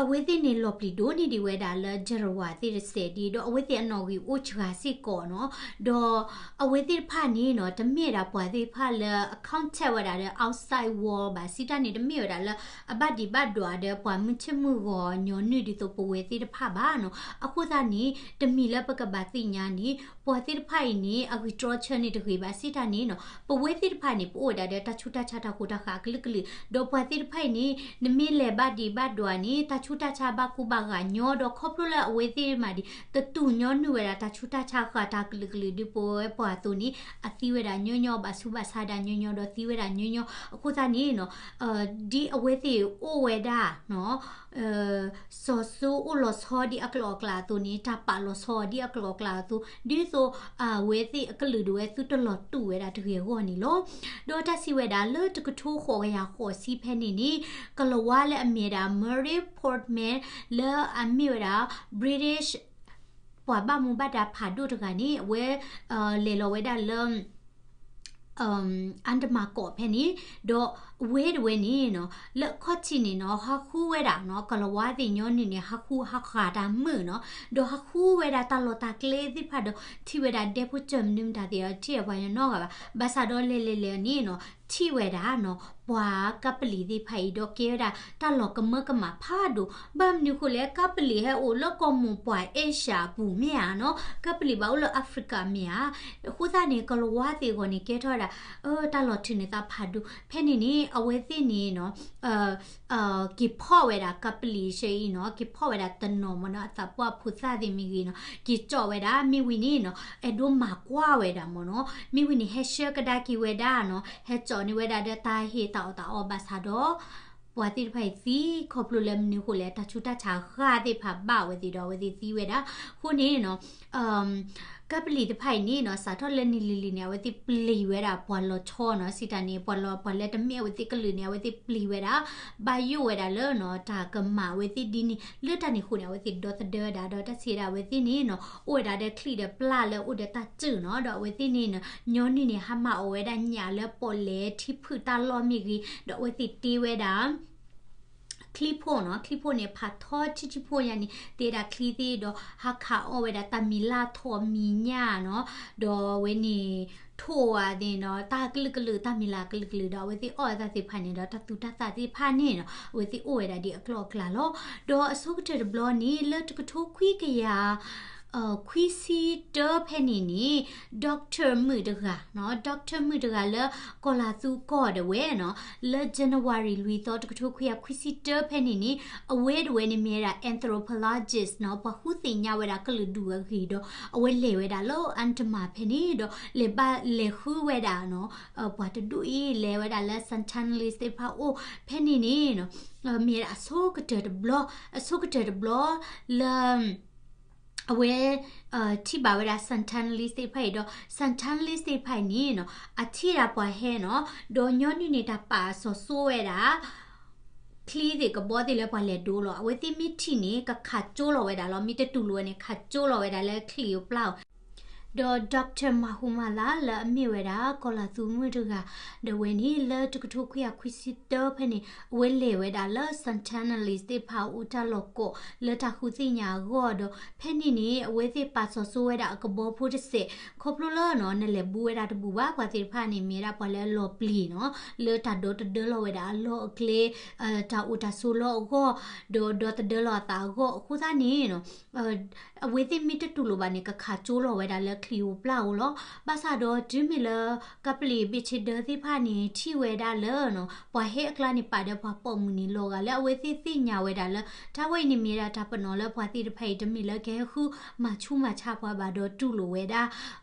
အဝဲသ့ၣ်န့ၣ်လီၤပျံၤဒိၣ်န့ၢ်ဒံးဝဲဒၣ်လၢ ကရဝၤသ့ၣ်တစဲးဒ် ဒီးအဝဲသ့ၣ်အနီၣ်ဂံၢ်အိၣ်စှၤစ့ၢ်ကီးနီၤ. ဒီးအဝဲသ့ၣ်တဖၣ်န့ၣ်နီၤ တမ့ၢ်ဝဲဒၣ်ပှၤသ့ၣ်တဖၣ်လၢအ contact ဝဲဒၣ်ဒီး outside world ဘၣ် စံးတၢ်န့ၣ် တမ့ၢ်ဝဲဒၣ်လၢအဘၣ်ဒံးဘၣ်ဒွးဒီးပှၤမုၢ်ဆ့ၣ်မုၢ်ဂီၤညီနုၢ်ဒ်သိးပဝဲသ့ၣ်တဖၣ်ဘၣ်နီၤ. အဃိသတးန့ၣ် တမံၤလၢပကဘၣ်သ့ၣ်ညါန့ၣ် ပှၤသ့ၣ်တဖၣ်အံၤန့ၣ် အဂံၢ်တြီဆၢန့ၣ်တဂ့ၤဘၣ် စံးတၢ်န့ၣ်နီၤ ပဝဲသ့ၣ်တဖၣ်န့ၣ် ပအိၣ်ဝဲဒၣ်ဒီးတၢ်ဆူးတၢ်ဆါတၢ်ဃိတၢ်ဃးအကလုာ်ကလုာ် ဒီးပှၤသ့ၣ်တဖၣ်အံၤန့ၣ် နမ့ၢ်လဲၤဘၣ်ဒံးဘၣ်ဒွးန့ၣ် တၢ်ဆူးတၢ်ဆါဘၣ်ကူဘၣ်ဂာ်ညီ ဒီးခီဖျိလၢအဝဲသ့ၣ်မးဒံး တတူၢ်ညီနုၢ်ဝဲဒၣ်တၢ်ဆူးတၢ်ဆါဃာ်တၢ်ကလုာ်ကလုာ်ဒ်ပဝဲပှၤအသိးန့ၣ် အသံဝဲဒၣ်ညီညီ ဘၣ်ဆူးဘၣ်ဆါဒၣ်ညီညီ ဒီးသံဝဲဒၣ်ညီညီ အဃိသတးန့ၣ်နီၤ ဒ်အဝဲသ့ၣ်အိၣ်ဝဲဒၣ် စီၤစိအိၣ်လီၤဆီဒ်အကျိၤအကျဲအသိးန့ၣ် တၢ်ပာ်လီၤဆီဒ်အကျိၤအကျဲအသိး ဒ်သိးအဝဲသ့ၣ်အကလုာ်ဒၣ်ဝဲ သုတလီၤတူာ်ဝဲဒၣ်တဂ့ၤအဂီၢ်န့ၣ်လီၤ. ဒီးတၢ်စံးဝဲဒၣ်လၢတကထိဃိးကယၤဃိးဆံဖဲန့ၣ်န့ၣ် ကလၤဝါလၢအမ့ၢ်ဝဲဒၣ် Murray Portman လၢအမ့ၢ်ဝဲဒၣ် British ပှၤဘၣ်မူဘၣ်ဒါဖးဒိၣ်တဂၤန့ၣ် အဝဲ လဲၤလီၤဝဲဒၣ်လၢ Andaman ကီးဖဲန့ၣ် ဒီး အဝဲတဝဲန့ၣ်နီၤ လၢအခီၣ်ထံးန့ၣ်နီၤ ဟးဃုဝဲဒၣ်နီၤ ကလၤဝါသ့ၣ်ညီနုၢ်န့ၣ် ဟးဃုဟးဃၣ်တၢ်မုာ်နီၤ, ဒီးဟးဃုဝဲဒၣ်တၢ်လီၢ်တၢ်ကျဲသ့ၣ်တဖၣ်ဒီး ထံၣ်ဝဲဒၣ်ဒဲဖိစၢၤမနုၤမတၤသ့ၣ်ဒီး ထံၣ်ဝဲပှၤညီနီတဂၤဘၣ်. ဘၣ်ဆၣ်ဒီးလဲၤလဲၤလဲၤန့ၣ်နီၤ ထံၣ်ဝဲဒၣ်နီၤ ပှၤကပလံၤသ့ၣ်တဖၣ်အံၤဒီးကဲဝဲဒၣ်တၢ်လီၤကမၢကမၣ်ဖးဒိၣ်. ဘၣ်မနုၤဃိလဲၣ် ကပလံၤဟဲအိၣ်လၢကီၢ်မိၢ်ပှၢ် Asia အပူၤမ့ၢ်ဧါနီၤ, ကပလံၤဘၣ်အိၣ်လၢ Africa မ့ၢ်ဧါ. အဃိသတးန့ၣ် ကလၤဝါသ့ၣ်အဂီၢ်န့ၣ် ကဲထီၣ်ဝဲဒၣ် အၢ တၢ်လီၤထုးန့ၢ်သးဖးဒိၣ်. ဖဲန့ၣ်န့ၣ် အဝဲသ့ၣ်န့ၣ်နီၤ က့ၤဖီၣ်ဝဲဒၣ်ကပလံၤဆၢအံၤနီၤ က့ၤဖီၣ်ဝဲဒၣ်တနီၤမ့ၢ်နီၤ အသးပှၢ်ဖိသၣ်သ့ၣ်မ့ၢ်ဂ့ၤနီၤ က့ၤကၠီၣ်ဝဲဒၣ် မ့ၢ်ဝံၤန့ၣ်နီၤ အဲၣ်ဒိးမၤကွၢ်ဝဲဒၣ်မ့ၢ်နီၤ မ့ၢ်ဝံၤန့ၣ် ဟဲဆှၢကဒါက့ၤဝဲဒၣ်နီၤ ဟဲကၠီၣ်န့ၢ်ဝဲဒၣ်ဒီးတၢ်ဟ့ၣ်တၢ်အီၣ်တၢ်အီဘၣ်ဆၣ်ဒီး ပှၤသ့ၣ်တဖၣ်အံၤသံ ခီဖျိလၢမနုၤဃိလဲၣ် တၢ်ဆူးတၢ်ဆါအဂၤသ့ၣ်တဖၣ်ဘၣ်ဝဲသ့ၣ်ဒီး အဝဲသ့ၣ်သံဝဲဒၣ်. အဃိန့ၣ်နီၤ ကပလံၤတဖၣ်အံၤန့ၣ်နီၤ စးထီၣ်လၢနံၣ်လံၤလံၤန့ၣ် အဝဲသ့ၣ်ပျံၤဝဲဒၣ်ပှၤလီၤဆီနီၤ စံးတၢ်န့ၣ် ပှၤလီၤ ပှၤလၢတမ့ၢ်အဝဲသ့ၣ်ကလုာ်န့ၣ် အဝဲသ့ၣ်ပျံၤဝဲဒၣ် ဘၣ်ယိၣ်ဝဲဒၣ်လၢနီၤ တၢ်ကမၣ်အဝဲသ့ၣ်ဒ်န့ၣ် လၢတၢ်န့ၣ်အဃိန့ၣ် အဝဲသ့ၣ်ဒီသဒၢဝဲဒၣ် ဒီးတၢ်စံးဒၣ်အဝဲသ့ၣ်န့ၣ်နီၤ အိၣ်ဝဲဒၣ်ဒီးချံၣ်ဒီးပျၢ်လၢအိၣ်ဒီးတၢ်စုၣ်နီၤ ဒီးအဝဲသ့ၣ်န့ၣ်နီၤ ညီနုၢ်န့ၣ် ဟါမၢ်အီၣ်ဝဲဒၣ်ညၣ်လၢပီၣ်လဲၣ်ထံဖုၣ်တၢ်လီၢ်မ့ၢ်ဂ့ၤ ဒီးအဝဲသ့ၣ်တ့ဝဲဒၣ် ချံဖိနီၤ ချံဖိန့ၣ် ဖးထီထံထံဖိညါန့ၣ် တ့ဒၣ်ချံသ့ၣ်ဒီး ဟးခးအီၣ်ဝဲဒၣ်တၢ်မံၤလၢ်ထိးမံၤညၣ်နီၤ ဒီးအဝဲန့ၣ် ထိၣ်ဝဲသ့ၣ်နီၤ တၢ်ကလုာ်ကလုာ် တၢ်မံၤလၢ်ကလုာ်ကလုာ်ဒီး အဝဲသ့ၣ်အီၣ်ဝဲတၢ်သ့ၣ်တဖၣ်န့ၣ်ဒီး တၢ်သူတၢ်သၣ်သ့ၣ်တဖၣ်န့ၣ်နီၤ အဝဲသ့ၣ်အိၣ်ဝဲဒၣ်ဒ်အကျိၤအကျဲလီၤ. ဒီးအဆိကတၢၢ်တဘျီန့ၣ် လၢတကထိခွံကယၤ ခွံဆံတၢဖဲန့ၣ်န့ၣ် doctor မုၣ်တဂၤနီၤ doctor မုၣ်တဂၤလၢကီၢ်လၤသူကီၢ်ဒၣ်ဝဲနီၤ လၢ January လွံၢ်သီ တကထိခွံကယၤခွံဆံတၢဖဲန့ၣ်န့ၣ် အဝဲဒၣ်ဝဲန့ၣ်မ့ၢ်ဝဲဒၣ် anthropologist နီၤ ပှၤဃုသ့ၣ်ညါဝဲဒၣ်ကလုာ်ဒူၣ်အဂ့ၢ်ဒီး အဝဲလဲၤဝဲဒၣ်လၢ Andaman ဖဲန့ၣ်ဒီး လဲၤဘၣ်လဲၤဃုဝဲဒၣ်နီၤ ပှၤတဒူၣ်အံၤ လဲၤဝဲဒၣ်လၢ Sentinelese သ့ၣ်တဖၣ်အိၣ်ဖဲန့ၣ်န့ၣ်နီၤ မ့ၢ်ဝဲဒၣ်အဆိကတၢၢ်တဘျီ အဆိကတၢၢ်တဘျီလၢ အဝဲ ထံၣ်ဘၣ်ဝဲဒၣ် Sentinelese သ့ၣ်တဖၣ်အံၤဒီး Sentinelese သ့ၣ်တဖၣ်အံၤန့ၣ်နီၤ အထံၣ်ဒၣ်ပှၤဟဲနီၤ ဒီးညီနုၢ်န့ၣ်တၢ်ပာ်စီၤစိဝဲဒၣ် ချံသ့ၣ်ကဘီသ့ၣ်လၢပှၤလဲၤဒိလီၤ အဝဲသ့ၣ်မ့ၢ်ထံၣ်န့ၣ် ကခးကၠိလီၤဝဲဒၣ်လီၤ မ့ၢ်တတူၢ်လိာ်ဝဲန့ၣ် ခးကၠိလီၤဝဲဒၣ်လၢချံၣ်ဧိၤပျၢ်ဧိၤ ဒီး doctor Mahumala လၢအမ့ၢ်ဝဲဒၣ် ကီၢ်လၤသူမုၣ်တဂၤ ဒီးဝဲန့ၣ် လၢတကထိခွံကယၤခွံဆံတၢဖဲန့ၣ် အဝဲလဲၤဝဲဒၣ်လၢ Sentinelese သ့ၣ်တဖၣ်အိၣ်တၢ်လီၢ်ကိး လၢတၢ်ဃုသ့ၣ်ညါအဂီၢ်ဒီး ဖဲန့ၣ်န့ၣ် အဝဲသ့ၣ်ပာ်စီၤစိဝဲဒၣ်အကဘီဖိတစဲး ခီဖျိလၢနီၤ နလဲၤဘူးဝဲဒၣ်တဘူးဘၣ် ပှၤသ့ၣ်တဖၣ်န့ၣ် မ့ၢ်ဝဲဒၣ်ပှၤလၢအလီၤပျံၤနီၤ လၢတၢ်ဒီသဒၢလီၤဝဲဒၣ်အလီၢ်အကျဲ တၢ်အိၣ်တၢ်ဆိးလီၢ်အဂီၢ် ဒီးဒီသဒၢလီၤအသးအဂီၢ် အဃိသတးန့ၣ်နီၤ အဝဲသ့ၣ်မ့ၢ်တတူၢ်လိာ်ဘၣ်န့ၣ် ကခးကၠိလီၤဝဲဒၣ်လၢချံၣ်ဧိၤပျၢ်ဧိၤလီၤ. ဘၣ်ဆၣ်ဒီးတုၤမ့ၢ်လၢ ကပလံၤဘ့ၣ်ဆ့ဒၢသ့ၣ်တဖၣ်န့ၣ် ထံၣ်ဝဲဒၣ်လၢနီၤ ပှၤဟဲအကျါန့ၣ် ပာ်ဒီးပှၤပိာ်မုၣ်န့ၣ် လီၤဂာ်လၢအဝဲသ့ၣ်သ့ၣ်ညါဝဲဒၣ်လၢ တၢ်ဝဲအံၤန့ၣ်မ့ၢ်ဝဲဒၣ်တၢ်ပနီၣ်လၢပှၤသ့ၣ်တဖၣ်အံၤ တမ့ၢ်လၢကဟဲဃုမၤဆူးမၤဆါပှၤဘၣ်ဒီးတူၢ်လိာ်ဝဲဒၣ်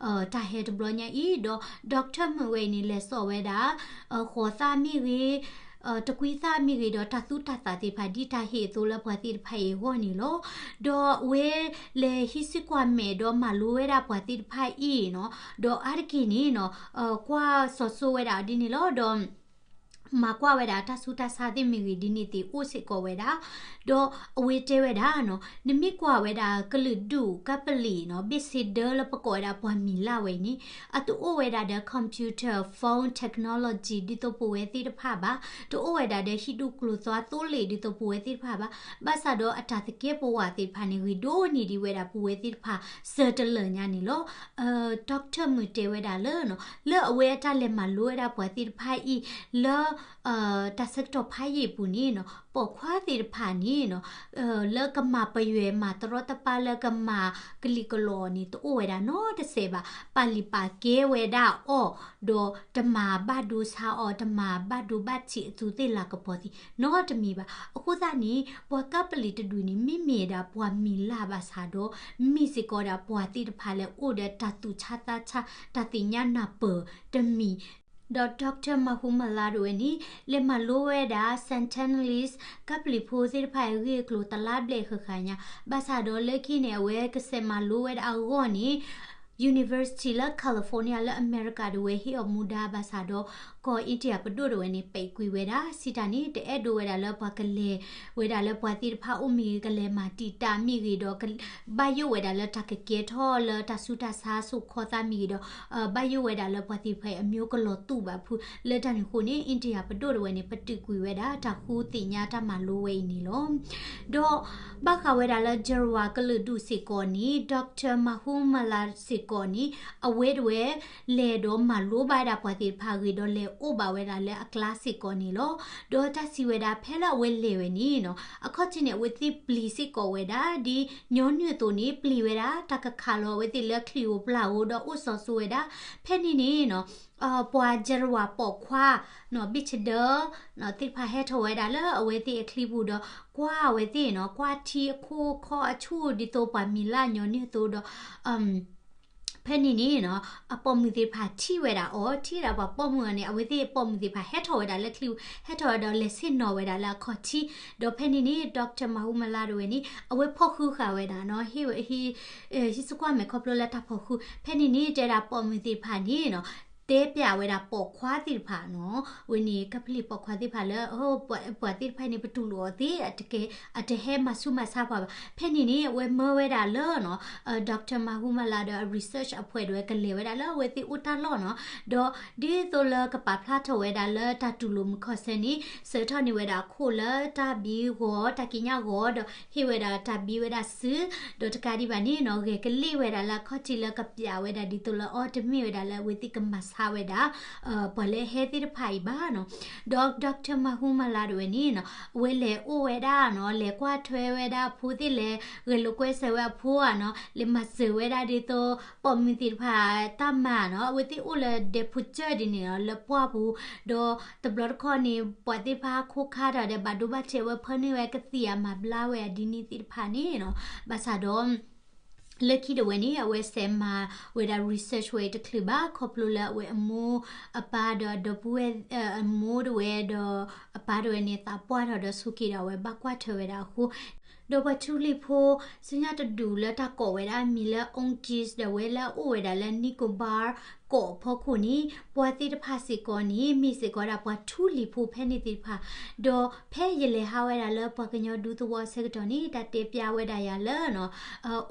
တၢ်ဟဲတဘျီညါအံၤဒီး doctor မုၣ်ဝဲအံၤန့ၣ် လဲၤစိာ်ဝဲဒၣ် ဃိးသၣ်မ့ၢ်ဂ့ၤ တကွံသၣ်မ့ၢ်ဂ့ၤဒီး တၢ်သူတၢ်သၣ်သ့ၣ်တဖၣ် ဒ်တၢ်ဟ့ၣ်အသိးလၢပှၤသ့ၣ်တဖၣ်အံၤအဂီၢ်န့ၣ်လီၤ. ဒီးအဝဲလဲၤဟံးစ့ၢ်ကွၢ်မဲာ်ဒီးမၤလိဝဲဒၣ်ပှၤသ့ၣ်တဖၣ်အံၤနီၤ ဒီးအါတက့ၢ်န့ၣ်နီၤ ကွၢ်စီၤစိဝဲဒၣ်ဒ်န့ၣ်လီၤ. ဒီး မၤကွၢ်ဝဲဒၣ်တၢ်ဆူးတၢ်ဆါသ့ၣ်မ့ၢ်ဂ့ၤဒ်န့ၣ်သ့ၣ်အိၣ်စ့ၢ်ကီးဝဲဒၣ် ဒီးအဝဲတဲဝဲဒၣ်နီၤ နမ့ၢ်ကွၢ်ဝဲဒၣ်ကလုာ်ဒူၣ်ကပလံၤနီၤ ဘ့ၣ်ဆ့ဒၢလၢပကိးဝဲဒၣ်ပှၤမံၤလၢ်ဝဲအံၤန့ၣ် အတအိၣ်ဝဲဒၣ်ဒီး computer phone technology ဒ်သိးပဝဲသ့ၣ်တဖၣ်ဘၣ်, တအိၣ်ဝဲဒၣ်ဒီးဟံၣ်ဒူၣ်ကျိၤသွါသိလ့ၣ်ဒ်သိးပဝဲသ့ၣ်တဖၣ်ဘၣ်. ဘၣ်ဆၣ်ဒီးအတၢ်သကဲးပဝးသ့ၣ်တဖၣ်န့ၣ် ဂ့ၤဒိၣ်န့ၢ်ဒံးဝဲဒၣ်ပဝဲသ့ၣ်တဖၣ် စၢၤတလၢာ်ညါန့ၣ်လီၤ. ဒီကထၢၣ်မုၣ်တဲဝဲဒၣ်လၢ လၢအဝဲအတၢ်လဲၤမၤလိဝဲဒၣ်ပှၤသ့ၣ်တဖၣ်အံၤ လၢ တၢ်ဆၢကတီၢ်ဖးယံာ်အပူၤန့ၣ်နီၤ ပိာ်ခွါသ့ၣ်တဖၣ်န့ၣ်နီၤ လၢကမၤပယွဲမၤတရီတပါလၢကမၤကလံၤကလီန့ၣ် တအိၣ်ဝဲဒၣ်နီတစဲးဘၣ်. ပာ်လုၢ်ပာ်ကဲဝဲဒၣ်အီၤ ဒီးတမၤဘၣ်ဒိဆါအီၤ တမၤဘၣ်ဒိဘၣ်ထံးအသူးသ့ၣ်လၤကပီၤသ့ၣ်နီတမံၤဘၣ်. အဃိသတးန့ၣ် ပှၤကပလံၤတဒူၣ်န့ၣ် မ့မ့ၢ်ဒၣ်ပှၤမံၤလၢ်ဘၣ်ဆၣ်ဒီး မ့ၢ်စ့ၢ်ကီးဒၣ်ပှၤသ့ၣ်တဖၣ်လၢအိၣ်ဒီးတၢ်သူၣ်ဆါသးဆါ တၢ်သ့ၣ်ညါနၢ်ပၢၢ်တမံၤ ဒီး doctor Mahumala တဝဲန့ၣ် လဲၤမၤလိဝဲဒၣ် Sentinelese ကပလံၤဖိသ့ၣ်တဖၣ်အဂ့ၢ်အကျိၤတလါဘျဲၣ်ဃၣ်ဃၣ်ညါ, ဘၣ်ဆၣ်ဒီးလၢခံန့ၣ် အဝဲကဆဲးမၤလိဝဲဒၣ်အဂီၢ်န့ၣ် University လၢ California လၢအမဲရကၤတဝဲဟ့ၣ်အီၤမူဒါဘၣ်ဆၣ်ဒီး ကီၢ်အ့တယၤပဒိၣ်တဝဲန့ၣ် ပဲာ်ကွံာ်ဝဲဒၣ် စံးတၢ်န့ၣ် တအဲၣ်ဒိးဝဲဒၣ်လၢပှၤကလဲၤဝဲဒၣ်လၢပှၤသ့ၣ်တဖၣ်အိၣ်မ့ၢ်ဂ့ၤ ကလဲၤမၤတံာ်တာ်မ့ၢ်ဂ့ၤဒီး ဘၣ်ယိၣ်ဝဲဒၣ်လၢတၢ်ကကဲထီၣ်လၢတၢ်ဆူးတၢ်ဆါစိာ်ခီသးမ့ၢ်ဂ့ၤဒီး ဘၣ်ယိၣ်ဝဲဒၣ်လၢပှၤသ့ၣ်တဖၣ်အံၤအမျိုးကလီၤတူာ်ဘၣ်ဖု လၢတၢ်န့ၣ်အဃိန့ၣ် အ့တယၤပဒိၣ်တဝဲန့ၣ် ပတုာ်ကွံာ်ဝဲဒၣ်တၢ်ဃုသ့ၣ်ညါတၢ်မၤလိဝဲအံၤန့ၣ်လီၤ. ဒီးဘၣ်ဃးဝဲဒၣ်လၢ Jarawa ကလုာ်ဒူၣ်စ့ၢ်ကီးန့ၣ် Doctor Mahumala စ့ၢ်ကီးန့ၣ် အဝဲတဝဲ လဲၤဒီးမၤလိဘၣ်ဝဲဒၣ်ပှၤသ့ၣ်တဖၣ်ဂ့ၤဒီးလဲၤအိၣ်ဘၣ်ဝဲဒၣ်လၢအကျါစ့ၢ်ကီးန့ၣ်လီၤ. ဒီးတၢ်စံးဝဲဒၣ်ဖဲလၢအဝဲလဲၤဝဲန့ၣ်နီၤ အခီၣ်ထံးန့ၣ် အဝဲသ့ၣ်ပျံၤစ့ၢ်ကီးဝဲဒၣ် ဒ်ညီနုၢ်အသိးန့ၣ် ပျံၤဝဲဒၣ် တၢ်ကခးလီၤအဝဲသ့ၣ်လၢချံၣ်ဧိၤပျၢ်ဧိၤဒီးအိၣ်စီၤစိဝဲဒၣ် ဖဲန့ၣ်န့ၣ်နီၤ ပှၤ Jarawa ပိာ်ခွါနီၤ ဘ့ၣ်ဆဒၢ သ့ၣ်တဖၣ်ဟဲထီၣ်ဝဲဒၣ်လၢအဝဲသ့ၣ်အချံပူၤဒီး ကွၢ်အဝဲသ့ၣ်နီၤ ကွၢ်ထံအခိၣ်ခီအဆူၣ်ဒ်သိးပှၤမံၤလၢညီနုၢ်အသိးဒီး ဖဲန့ၣ်န့ၣ်နီၤ အပိာ်မုၣ်သ့ၣ်တဖၣ်ထံၣ်ဝဲဒၣ်အီၤ ထံၣ်ဒၣ်ပှၤပိာ်မုၣ်အီၤန့ၣ် အဝဲသ့ၣ်အပိာ်မုၣ်သ့ၣ်တဖၣ်ဟဲထီၣ်ဝဲဒၣ်လၢချံပူၤ ဟဲထီၣ်ဝဲဒီးလဲၤဆ့ၣ်နီၤဝဲဒၣ်လၢအခီၣ်ထံး ဒီးဖဲန့ၣ်န့ၣ် Doctor Mahumala တဝဲန့ၣ် အဝဲဖီၣ်ဃုဃာ်ဝဲဒၣ်နီၤ ဟ့ၣ်ဝဲ ဟံးစူၢ်ကွၢ်မဲာ်ခီဖျိလၢတၢ်ဖီၣ်ဃု ဖဲန့ၣ်န့ၣ် တဲဒၣ်ပိာ်မုၣ်သ့ၣ်တဖၣ်န့ၣ်နီၤ တဲပျးဝဲဒၣ်ပိာ်ခွါသ့ၣ်တဖၣ်နီၤ ဝဲန့ၣ် ကပလံၤပိာ်ခွါသ့ၣ်တဖၣ်လၢ ပှၤသ့ၣ်တဖၣ်န့ၣ် ပတူၢ်လိာ်အီၤသ့ အတဟဲမၤဆူးမၤဆါပှၤဘၣ် ဖဲန့ၣ်န့ၣ် အဝဲမၢဝဲဒၣ်လၢနီၤ Doctor Mahumala ဒီးအ research အဖှဲးတဝဲကလဲၤဝဲဒၣ်လၢအဝဲသ့ၣ်အိၣ်တၢ်လီၢ်နီၤ ဒီးဒ်သိးလၢကပာ်ဖျါထီၣ်ဝဲဒၣ်လၢတၢ်တူၢ်လိာ်မုာ်ခီဆၢန့ၣ် စၢထီၣ်န့ၢ်ဝဲဒၣ်အခိၣ်လၢတၢ်ဘံဂီၤ တၢ်ကံးညာ်ဂီၤ ဒီးဟ့ၣ်ဝဲဒၣ်တၢ်ဘံဝဲဒၣ်စု ဒီးတကးဒံးဘၣ်န့ၣ်နီၤ ဂဲၤကလံၣ်ဝဲဒၣ်လၢအခီၣ်ထံးလၢကပျးဝဲဒၣ်ဒ်သိးလၢအီၤတမ့ၢ်ဝဲဒၣ်လၢအဝဲသ့ၣ်ကမၤဆါဝဲဒၣ် ပှၤလၢဟဲသ့ၣ်တဖၣ်အံၤဘၣ်နီၤ ဒီး Doctor Mahumala တဝဲန့ၣ်နီၤ အဝဲလဲၤအိၣ်ဝဲဒၣ်နီၤ လဲၤကွၢ်ထွဲဝဲဒၣ်အဖိသ့ၣ်လဲၤ ဂဲၤလိာ်ကွဲစၢၤဝဲအဖိဧါနီၤ လဲၤမၤစၢၤဝဲဒၣ်ဒ်သိး ပိာ်မုၣ်သ့ၣ်တဖၣ်တၢ်မၤနီၤ အဝဲသ့ၣ်အိၣ်လၢဒဲဖိကၠၢၢ်ဒ်န့ၣ်နီၤ လၢပှၢ်ပူၤ ဒီးတဘျီတခီၣ်န့ၣ် ပှၤသ့ၣ်တဖၣ်ခိၣ်ခါဒီး ဘၣ်ဒိဘၣ်ထံး အဝဲဖၢနုာ်ဝဲကသံၣ်အမၤဘျါဝဲအဒ်န့ၣ်သ့ၣ်တဖၣ်န့ၣ်နီၤ ဘၣ်ဆၣ်ဒီး လၢခံတဝဲန့ၣ် အဝဲစးမၤဝဲဒၣ် research ဝဲတချုးဘၣ် ခီဖျိလၢအဝဲအမိၢ်အပၢ်ဒီးအဒီပုၢ်ဝဲၢ် အမိၢ်တဝဲဒီးအပၢ်တဝဲန့ၣ် သးပှၢ်ထီၣ်ဒီးဆိးက့ၤဒီး အဝဲဘၣ်ကွၢ်ထွဲဝဲဒၣ်အဃိ ဒီးပှၤထူလံၤဖိ ဆူညါတဒူၣ်လၢတၢ်ကိးဝဲဒၣ်အမံၤလၢ Aung Kyi ဒီးဝဲလၢအအိၣ်ဝဲဒၣ်လၢ Nicobar ကီးအဖီခိၣ်န့ၣ် ပှၤသ့ၣ်တဖၣ်စ့ၢ်ကီးန့ၣ် မ့ၢ်စ့ၢ်ကီးဝဲဒၣ်ပှၤထူလံၤဖိဖဲန့ၣ်သ့ၣ်တဖၣ် ဒီးဖဲယလဲၤဟးဝဲဒၣ်လၢပှၤကညီဒူသဝီဆၢကတီၢ်န့ၣ် တၢ်တဲပျးဝဲဒၣ်ယၤလၢနီၤ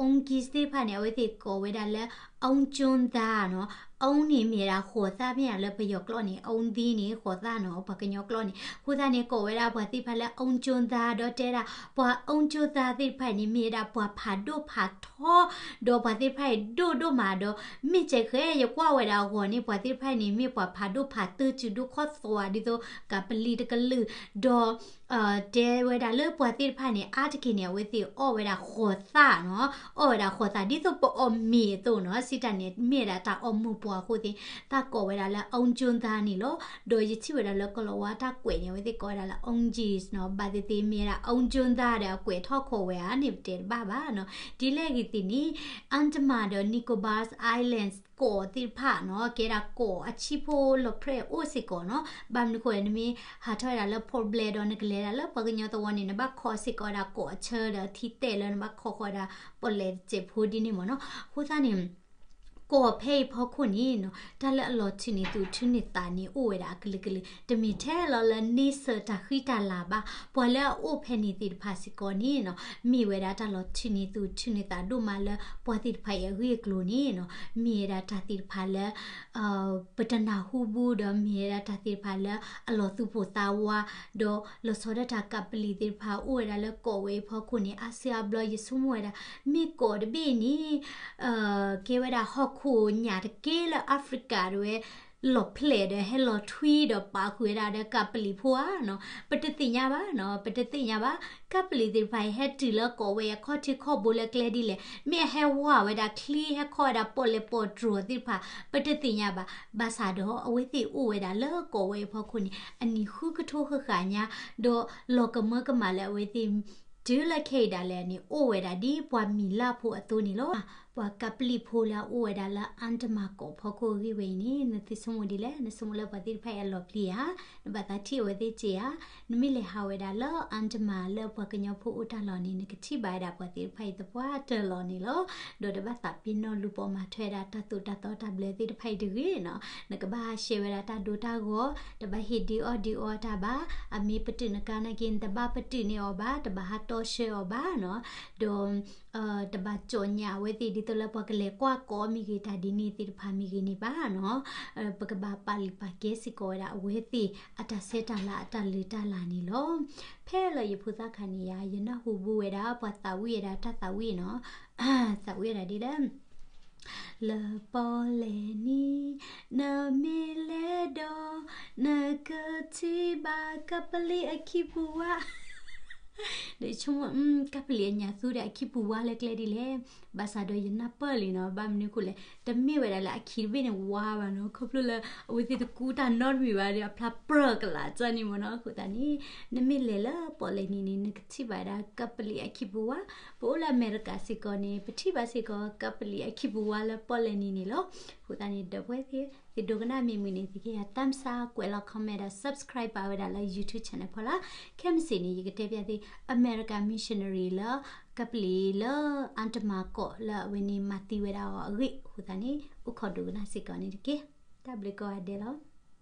Aung Kyi သ့ၣ်တဖၣ်န့ၣ် အဝဲသ့ၣ်ကိးဝဲဒၣ်လၢ Aung Jun Tha နီၤ Aung န့ၣ်မ့ၢ်ဝဲဒၣ်ဃိးသၣ်မ့ၢ်ဧါ လၢပယီၤကျိာ်န့ၣ် Aung သံန့ၣ် ဃိးသၣ်နီၤ ပှၤကညီကျိာ်န့ၣ် အဃိသတးန့ၣ် ကိးဝဲဒၣ်ပှၤသ့ၣ်တဖၣ်လၢ Aung Jun Tha ဒီးတဲဒၣ် ပှၤ Aung Jun Tha သ့ၣ်တဖၣ်န့ၣ် မ့ၢ်ဝဲဒၣ်ပှၤဖးဒိၣ်ဖးထီ ဒီးပှၤသ့ၣ်တဖၣ်အံၤဒိၣ်ဒိၣ်မးဒီး မ့ၢ်ကဲဃဲ ယကွၢ်ဝဲဒၣ်အဂီၢ်န့ၣ် ပှၤသ့ၣ်တဖၣ်န့ၣ် မ့ၢ်ပှၤဖးဒိၣ်ဖးတုာ်စုဒိၣ်ခီၣ်သွးဒ်သိး ကးပလံၤတကလုာ် ဒီး တဲဝဲဒၣ်လၢပှၤသ့ၣ်တဖၣ်န့ၣ် အါတက့ၢ်န့ၣ် အဝဲသ့ၣ်အီၣ်ဝဲဒၣ်ဃိးသၣ်နီၤ အီၣ်ဝဲဒၣ်ဃိးသၣ် ဒ်သိးပအီၣ်မ့ၤအသိးနီၤ စံးတၢ်န့ၣ် မ့ၢ်ဝဲဒၣ်တၢ်အီၣ်မူၤပှၤအဃိသ့ၣ် တၢ်ကိးဝဲဒၣ်လၢ Aung Jun Tha န့ၣ်လီၤ. ဒီးယထံၣ်ဝဲဒၣ်လၢကီၢ်လီၤဝါတၢ်ကွဲးန့ၣ် အဝဲသ့ၣ်ကိးဝဲဒၣ်လၢ Aung Kyi နီၤ ဘၣ်သ့ၣ်သ့ၣ်မ့ၢ်ဝဲဒၣ် Aung Jun Tha ဒီးအကွဲးထီၣ်ခိးဝဲဧါန့ၣ် ပတဲတဘၣ်ဘၣ်နီၤ ဒ်လဲၣ်ဂ့ၤသ့ၣ်န့ၣ် Andaman ဒီး Nicobar Islands ကီးသ့ၣ်တဖၣ်နီၤ ကဲဒၣ်ကီးအဆံးဖိလီၤဖျဲၣ်အိၣ်စ့ၢ်ကီးနီၤ ဘၣ်မနုၤဃိလဲၣ် နမ့ၢ်ဟးထီၣ်ဝဲဒၣ်လၢ Port Blair ဒီးနကလဲၤဒၣ်လၢပှၤကညီသဝီန့ၣ် နဘၣ်ခိးစ့ၢ်ကီးဝဲဒၣ်ကီးအဆၢဒီးထံတဲာ်လၢနဘၣ်ခိးဃီၤဝဲဒၣ်ပီၣ်လဲၣ်တစဲးဖိဒ်န့ၣ်မ့ၢ်နီၤ အဃိသတးန့ၣ် ကီးဖဲအံၤဖီခိၣ်န့ၣ်နီၤ တၢ်လၢအလီၤထုးန့ၢ်သူၣ်ထုးန့ၢ်သးန့ၣ် အိၣ်ဝဲဒၣ်အကလုာ်ကလုာ် တမ့ၢ်ထဲလီၤလၢန့ဆၢၣ်တၢ်ဃံတၢ်လၤဘၣ် ပှၤလၢအအိၣ်ဖဲန့ၣ်သ့ၣ်တဖၣ်စ့ၢ်ကီးန့ၣ်နီၤ မ့ၢ်ဝဲဒၣ်တၢ်လီၤထုးန့ၢ်သူၣ်ထုးန့ၢ်သးဒိၣ်မးလၢပှၤသ့ၣ်တဖၣ်အံၤအဂ့ၢ်အကျိၤန့ၣ်နီၤ မ့ၢ်ဝဲဒၣ်တၢ်သ့ၣ်တဖၣ်လၢ ပတနၢ်ဟူဘူးဒီးမ့ၢ်ဝဲဒၣ်တၢ်သ့ၣ်တဖၣ်လၢအလီၤသူၣ်ပိၢ်သးဝး ဒီးလီၤဆီဒၣ်တၢ်ကးပလံၤသ့ၣ်တဖၣ်အိၣ်ဝဲဒၣ်လၢကီးဝဲအံၤဖီခိၣ်န့ၣ် အါစုအါဘျီယဆိကမိၣ်ဝဲဒၣ် မ့ၢ်ကီးတဘ့ၣ်န့ၣ် ကဲဝဲဒၣ်ဟီၣ်ခိၣ်ညၣ်တက့ၢ်လၢ Africa တဝဲ လီၤဖျဲၣ်ဒီးဟဲလီၤထွံဒီးပာ်ဃုာ်ဝဲဒၣ်ဒီးကးပလံၤဖိဧါနီၤ ပတသ့ၣ်ညါဘၣ်နီၤ ပတသ့ၣ်ညါဘၣ် ကးပလံၤသ့ၣ်တဖၣ်အံၤဟဲတုၤလၢကီးဝဲအခီၣ်ထံးခီၣ်ဘိလၢကျဲဒ်လဲၣ် မ့ၢ်အဟဲဝဲဒၣ်ချံ ဟဲခီဝဲဒၣ်ပီၣ်လဲၣ်ပီၣ်တြီၤသ့ၣ်တဖၣ် ပတသ့ၣ်ညါဘၣ် ဘၣ်ဆၣ်ဒီးအဝဲသ့ၣ်အိၣ်ဝဲဒၣ်လၢကီးဝဲအံၤဖီခိၣ်န့ၣ် အနံၣ်ဃုကထိဃၣ်ဃၣ်ညါ ဒီးလီၤကမၢကမၣ်လၢအဝဲသ့ၣ် တုၤလၢခဲအံၤဒၣ်လဲာ်န့ၣ် အိၣ်ဝဲဒၣ်ဒ်ပှၤမံၤလၢ်ဖိအသိးန့ၣ်လီၤ. ပှၤကပ္ပလီဖိလၢအအိၣ်ဝဲဒၣ်လၢ Andaman ကီးဖီခိၣ်အဂ့ၢ်ဝဲအံၤန့ၣ် နသုဆိကမိၣ်ဒ်လဲၣ်. နဆိကမိၣ်လၢပှၤသ့ၣ်တဖၣ်အံၤအလီၤပျံၤဧါ, နဘၣ်သးထံၣ်အဝဲသ့ၣ်စ့ဧါ. နမ့ၢ်လဲၤဟးဝဲဒၣ်လၢ Andaman လၢပှၤကညီဖိအိၣ်တၢ်လီၢ်န့ၣ် နကထံၣ်ဘၣ်ဝဲဒၣ်ပှၤသ့ၣ်တဖၣ်အံၤသပှၢ်တၢၢ်လီၤန့ၣ်လီၤ. ဒီးတဘၣ်သးပ့ၤနီၣ်လူၤပိာ်မၤထွဲဝဲဒၣ်တၢ်သိၣ်တၢ်သီတၢ်ဘျၢသ့ၣ်တဖၣ်အံၤတဂ့ၤနီၤ. နကဘၣ် share ဝဲဒၣ်တၢ်ဒိတၢ်ဂီၤ, တဘၣ်ဟ့ၣ်ဒုးအီၣ်ဒုးအီတၢ်ဘၣ်. အမ့ၢ်ပတုာ်နကါနာ်က့ နတဘၣ်ပတုာ်န့ၢ်အီၤဘၣ်, တဘၣ်ဟးတီဆှၢအီၤဘၣ်နီၤ. ဒီး တဘၣ်ကၠီၣ်ညၣ်အဝဲသ့ၣ်ဒ်သိးလၢပှၤကလဲၤကွၢ်ကီမ့ၢ်ဂ့ၤ တၢ်ဒ်န့ၣ်သ့ၣ်တဖၣ်မ့ၢ်ဂ့ၤန့ၣ်ဘၣ်နီၤ. ပကဘၣ်ပာ်လုၢ်ပာ်ကဲစ့ၢ်ကီးဝဲဒၣ်အဝဲသ့ၣ်အတၢ်ဆဲးတၢ်လၤအတၢ်လုၢ်တၢ်လၢ်န့ၣ်လီၤ. ဖဲလၢယဖိသၣ်ခါန့ၣ်ယါ ယနၢ်ဟူဘူးဝဲဒၣ်ပှၤသးဝံၣ်ဝဲဒၣ်တၢ်သးဝံၣ်နီၤ. သးဝံၣ်ဝဲဒၣ်ဒ်လဲၣ် လၢပီၣ်လဲၣ်နံၤ နမ့ၢ်လဲၤဒီး နကထံၣ်ဘၣ်ကပ္ပလီအခံပူၤဝါ ဒီးဆိကမိၣ် ကပ္ပလီအညၣ်သူဒီးအခံပူၤဝါလၢကျဲဒ်လဲၣ်. ဘၣ်ဆၣ်ဒီးယနၢ်ပၢၢ်လံနီၤ, ဘၣ်မနုၤအဃိလဲၣ်, တမ့ၢ်ဝဲဒၣ်လၢအခံတဘ့ၣ်န့ၣ်ဝါဘၣ်နီၤ, ခီဖျိလၢအဝဲသ့ၣ်တကူတၢ်နီတမံၤဘၣ်ဒီး အဖျါပြၢၢ်ကလာ်ကၢန့ၣ်မ့ၢ်နီၤ. အဃိသတးန့ၣ် နမ့ၢ်လဲၤလၢပီၣ်လဲၣ်နံၤန့ၣ် နကထံၣ်ဘၣ်ဝဲဒၣ်ကပ္ပလီအခံပူၤဝါ. ပအိၣ်လၢအမဲရကၤစ့ၢ်ကီးန့ၣ် ပထံၣ်ဘၣ်စ့ၢ်ကီးကပ္ပလီအခံပူၤဝါလၢပီၣ်လဲၣ်နံၤန့ၣ်လီၤ. အဃိသတးန့ၣ် ဒီပုၢ်ဝဲၢ်သ့ၣ် သုဒိကနၣ်မ့ၢ်မုာ်န့ၣ် သုကဟဲ thumbs up ကွဲးလီၤ comment ဒီး subscribe ဘၣ်ဝဲဒၣ်လၢ YouTube channel ဖီလာ်. ခဲမုၢ်ဆ့ၣ်န့ၣ် ယကတဲဖျါသု အမဲရကၤ missionary လၢကပ္ပလီလၢ Andaman ကီးလၢအဝဲန့ၣ်မၤသံဝဲဒၣ်အီၤအဂ့ၢ်. အဃိသတးန့ၣ် အိၣ်ခိးဒိကနၣ်စ့ၢ်ကီးန့ၣ်တက့ၢ်. တၢ်ဘျုးကိးဂၤဒဲးလီၤ.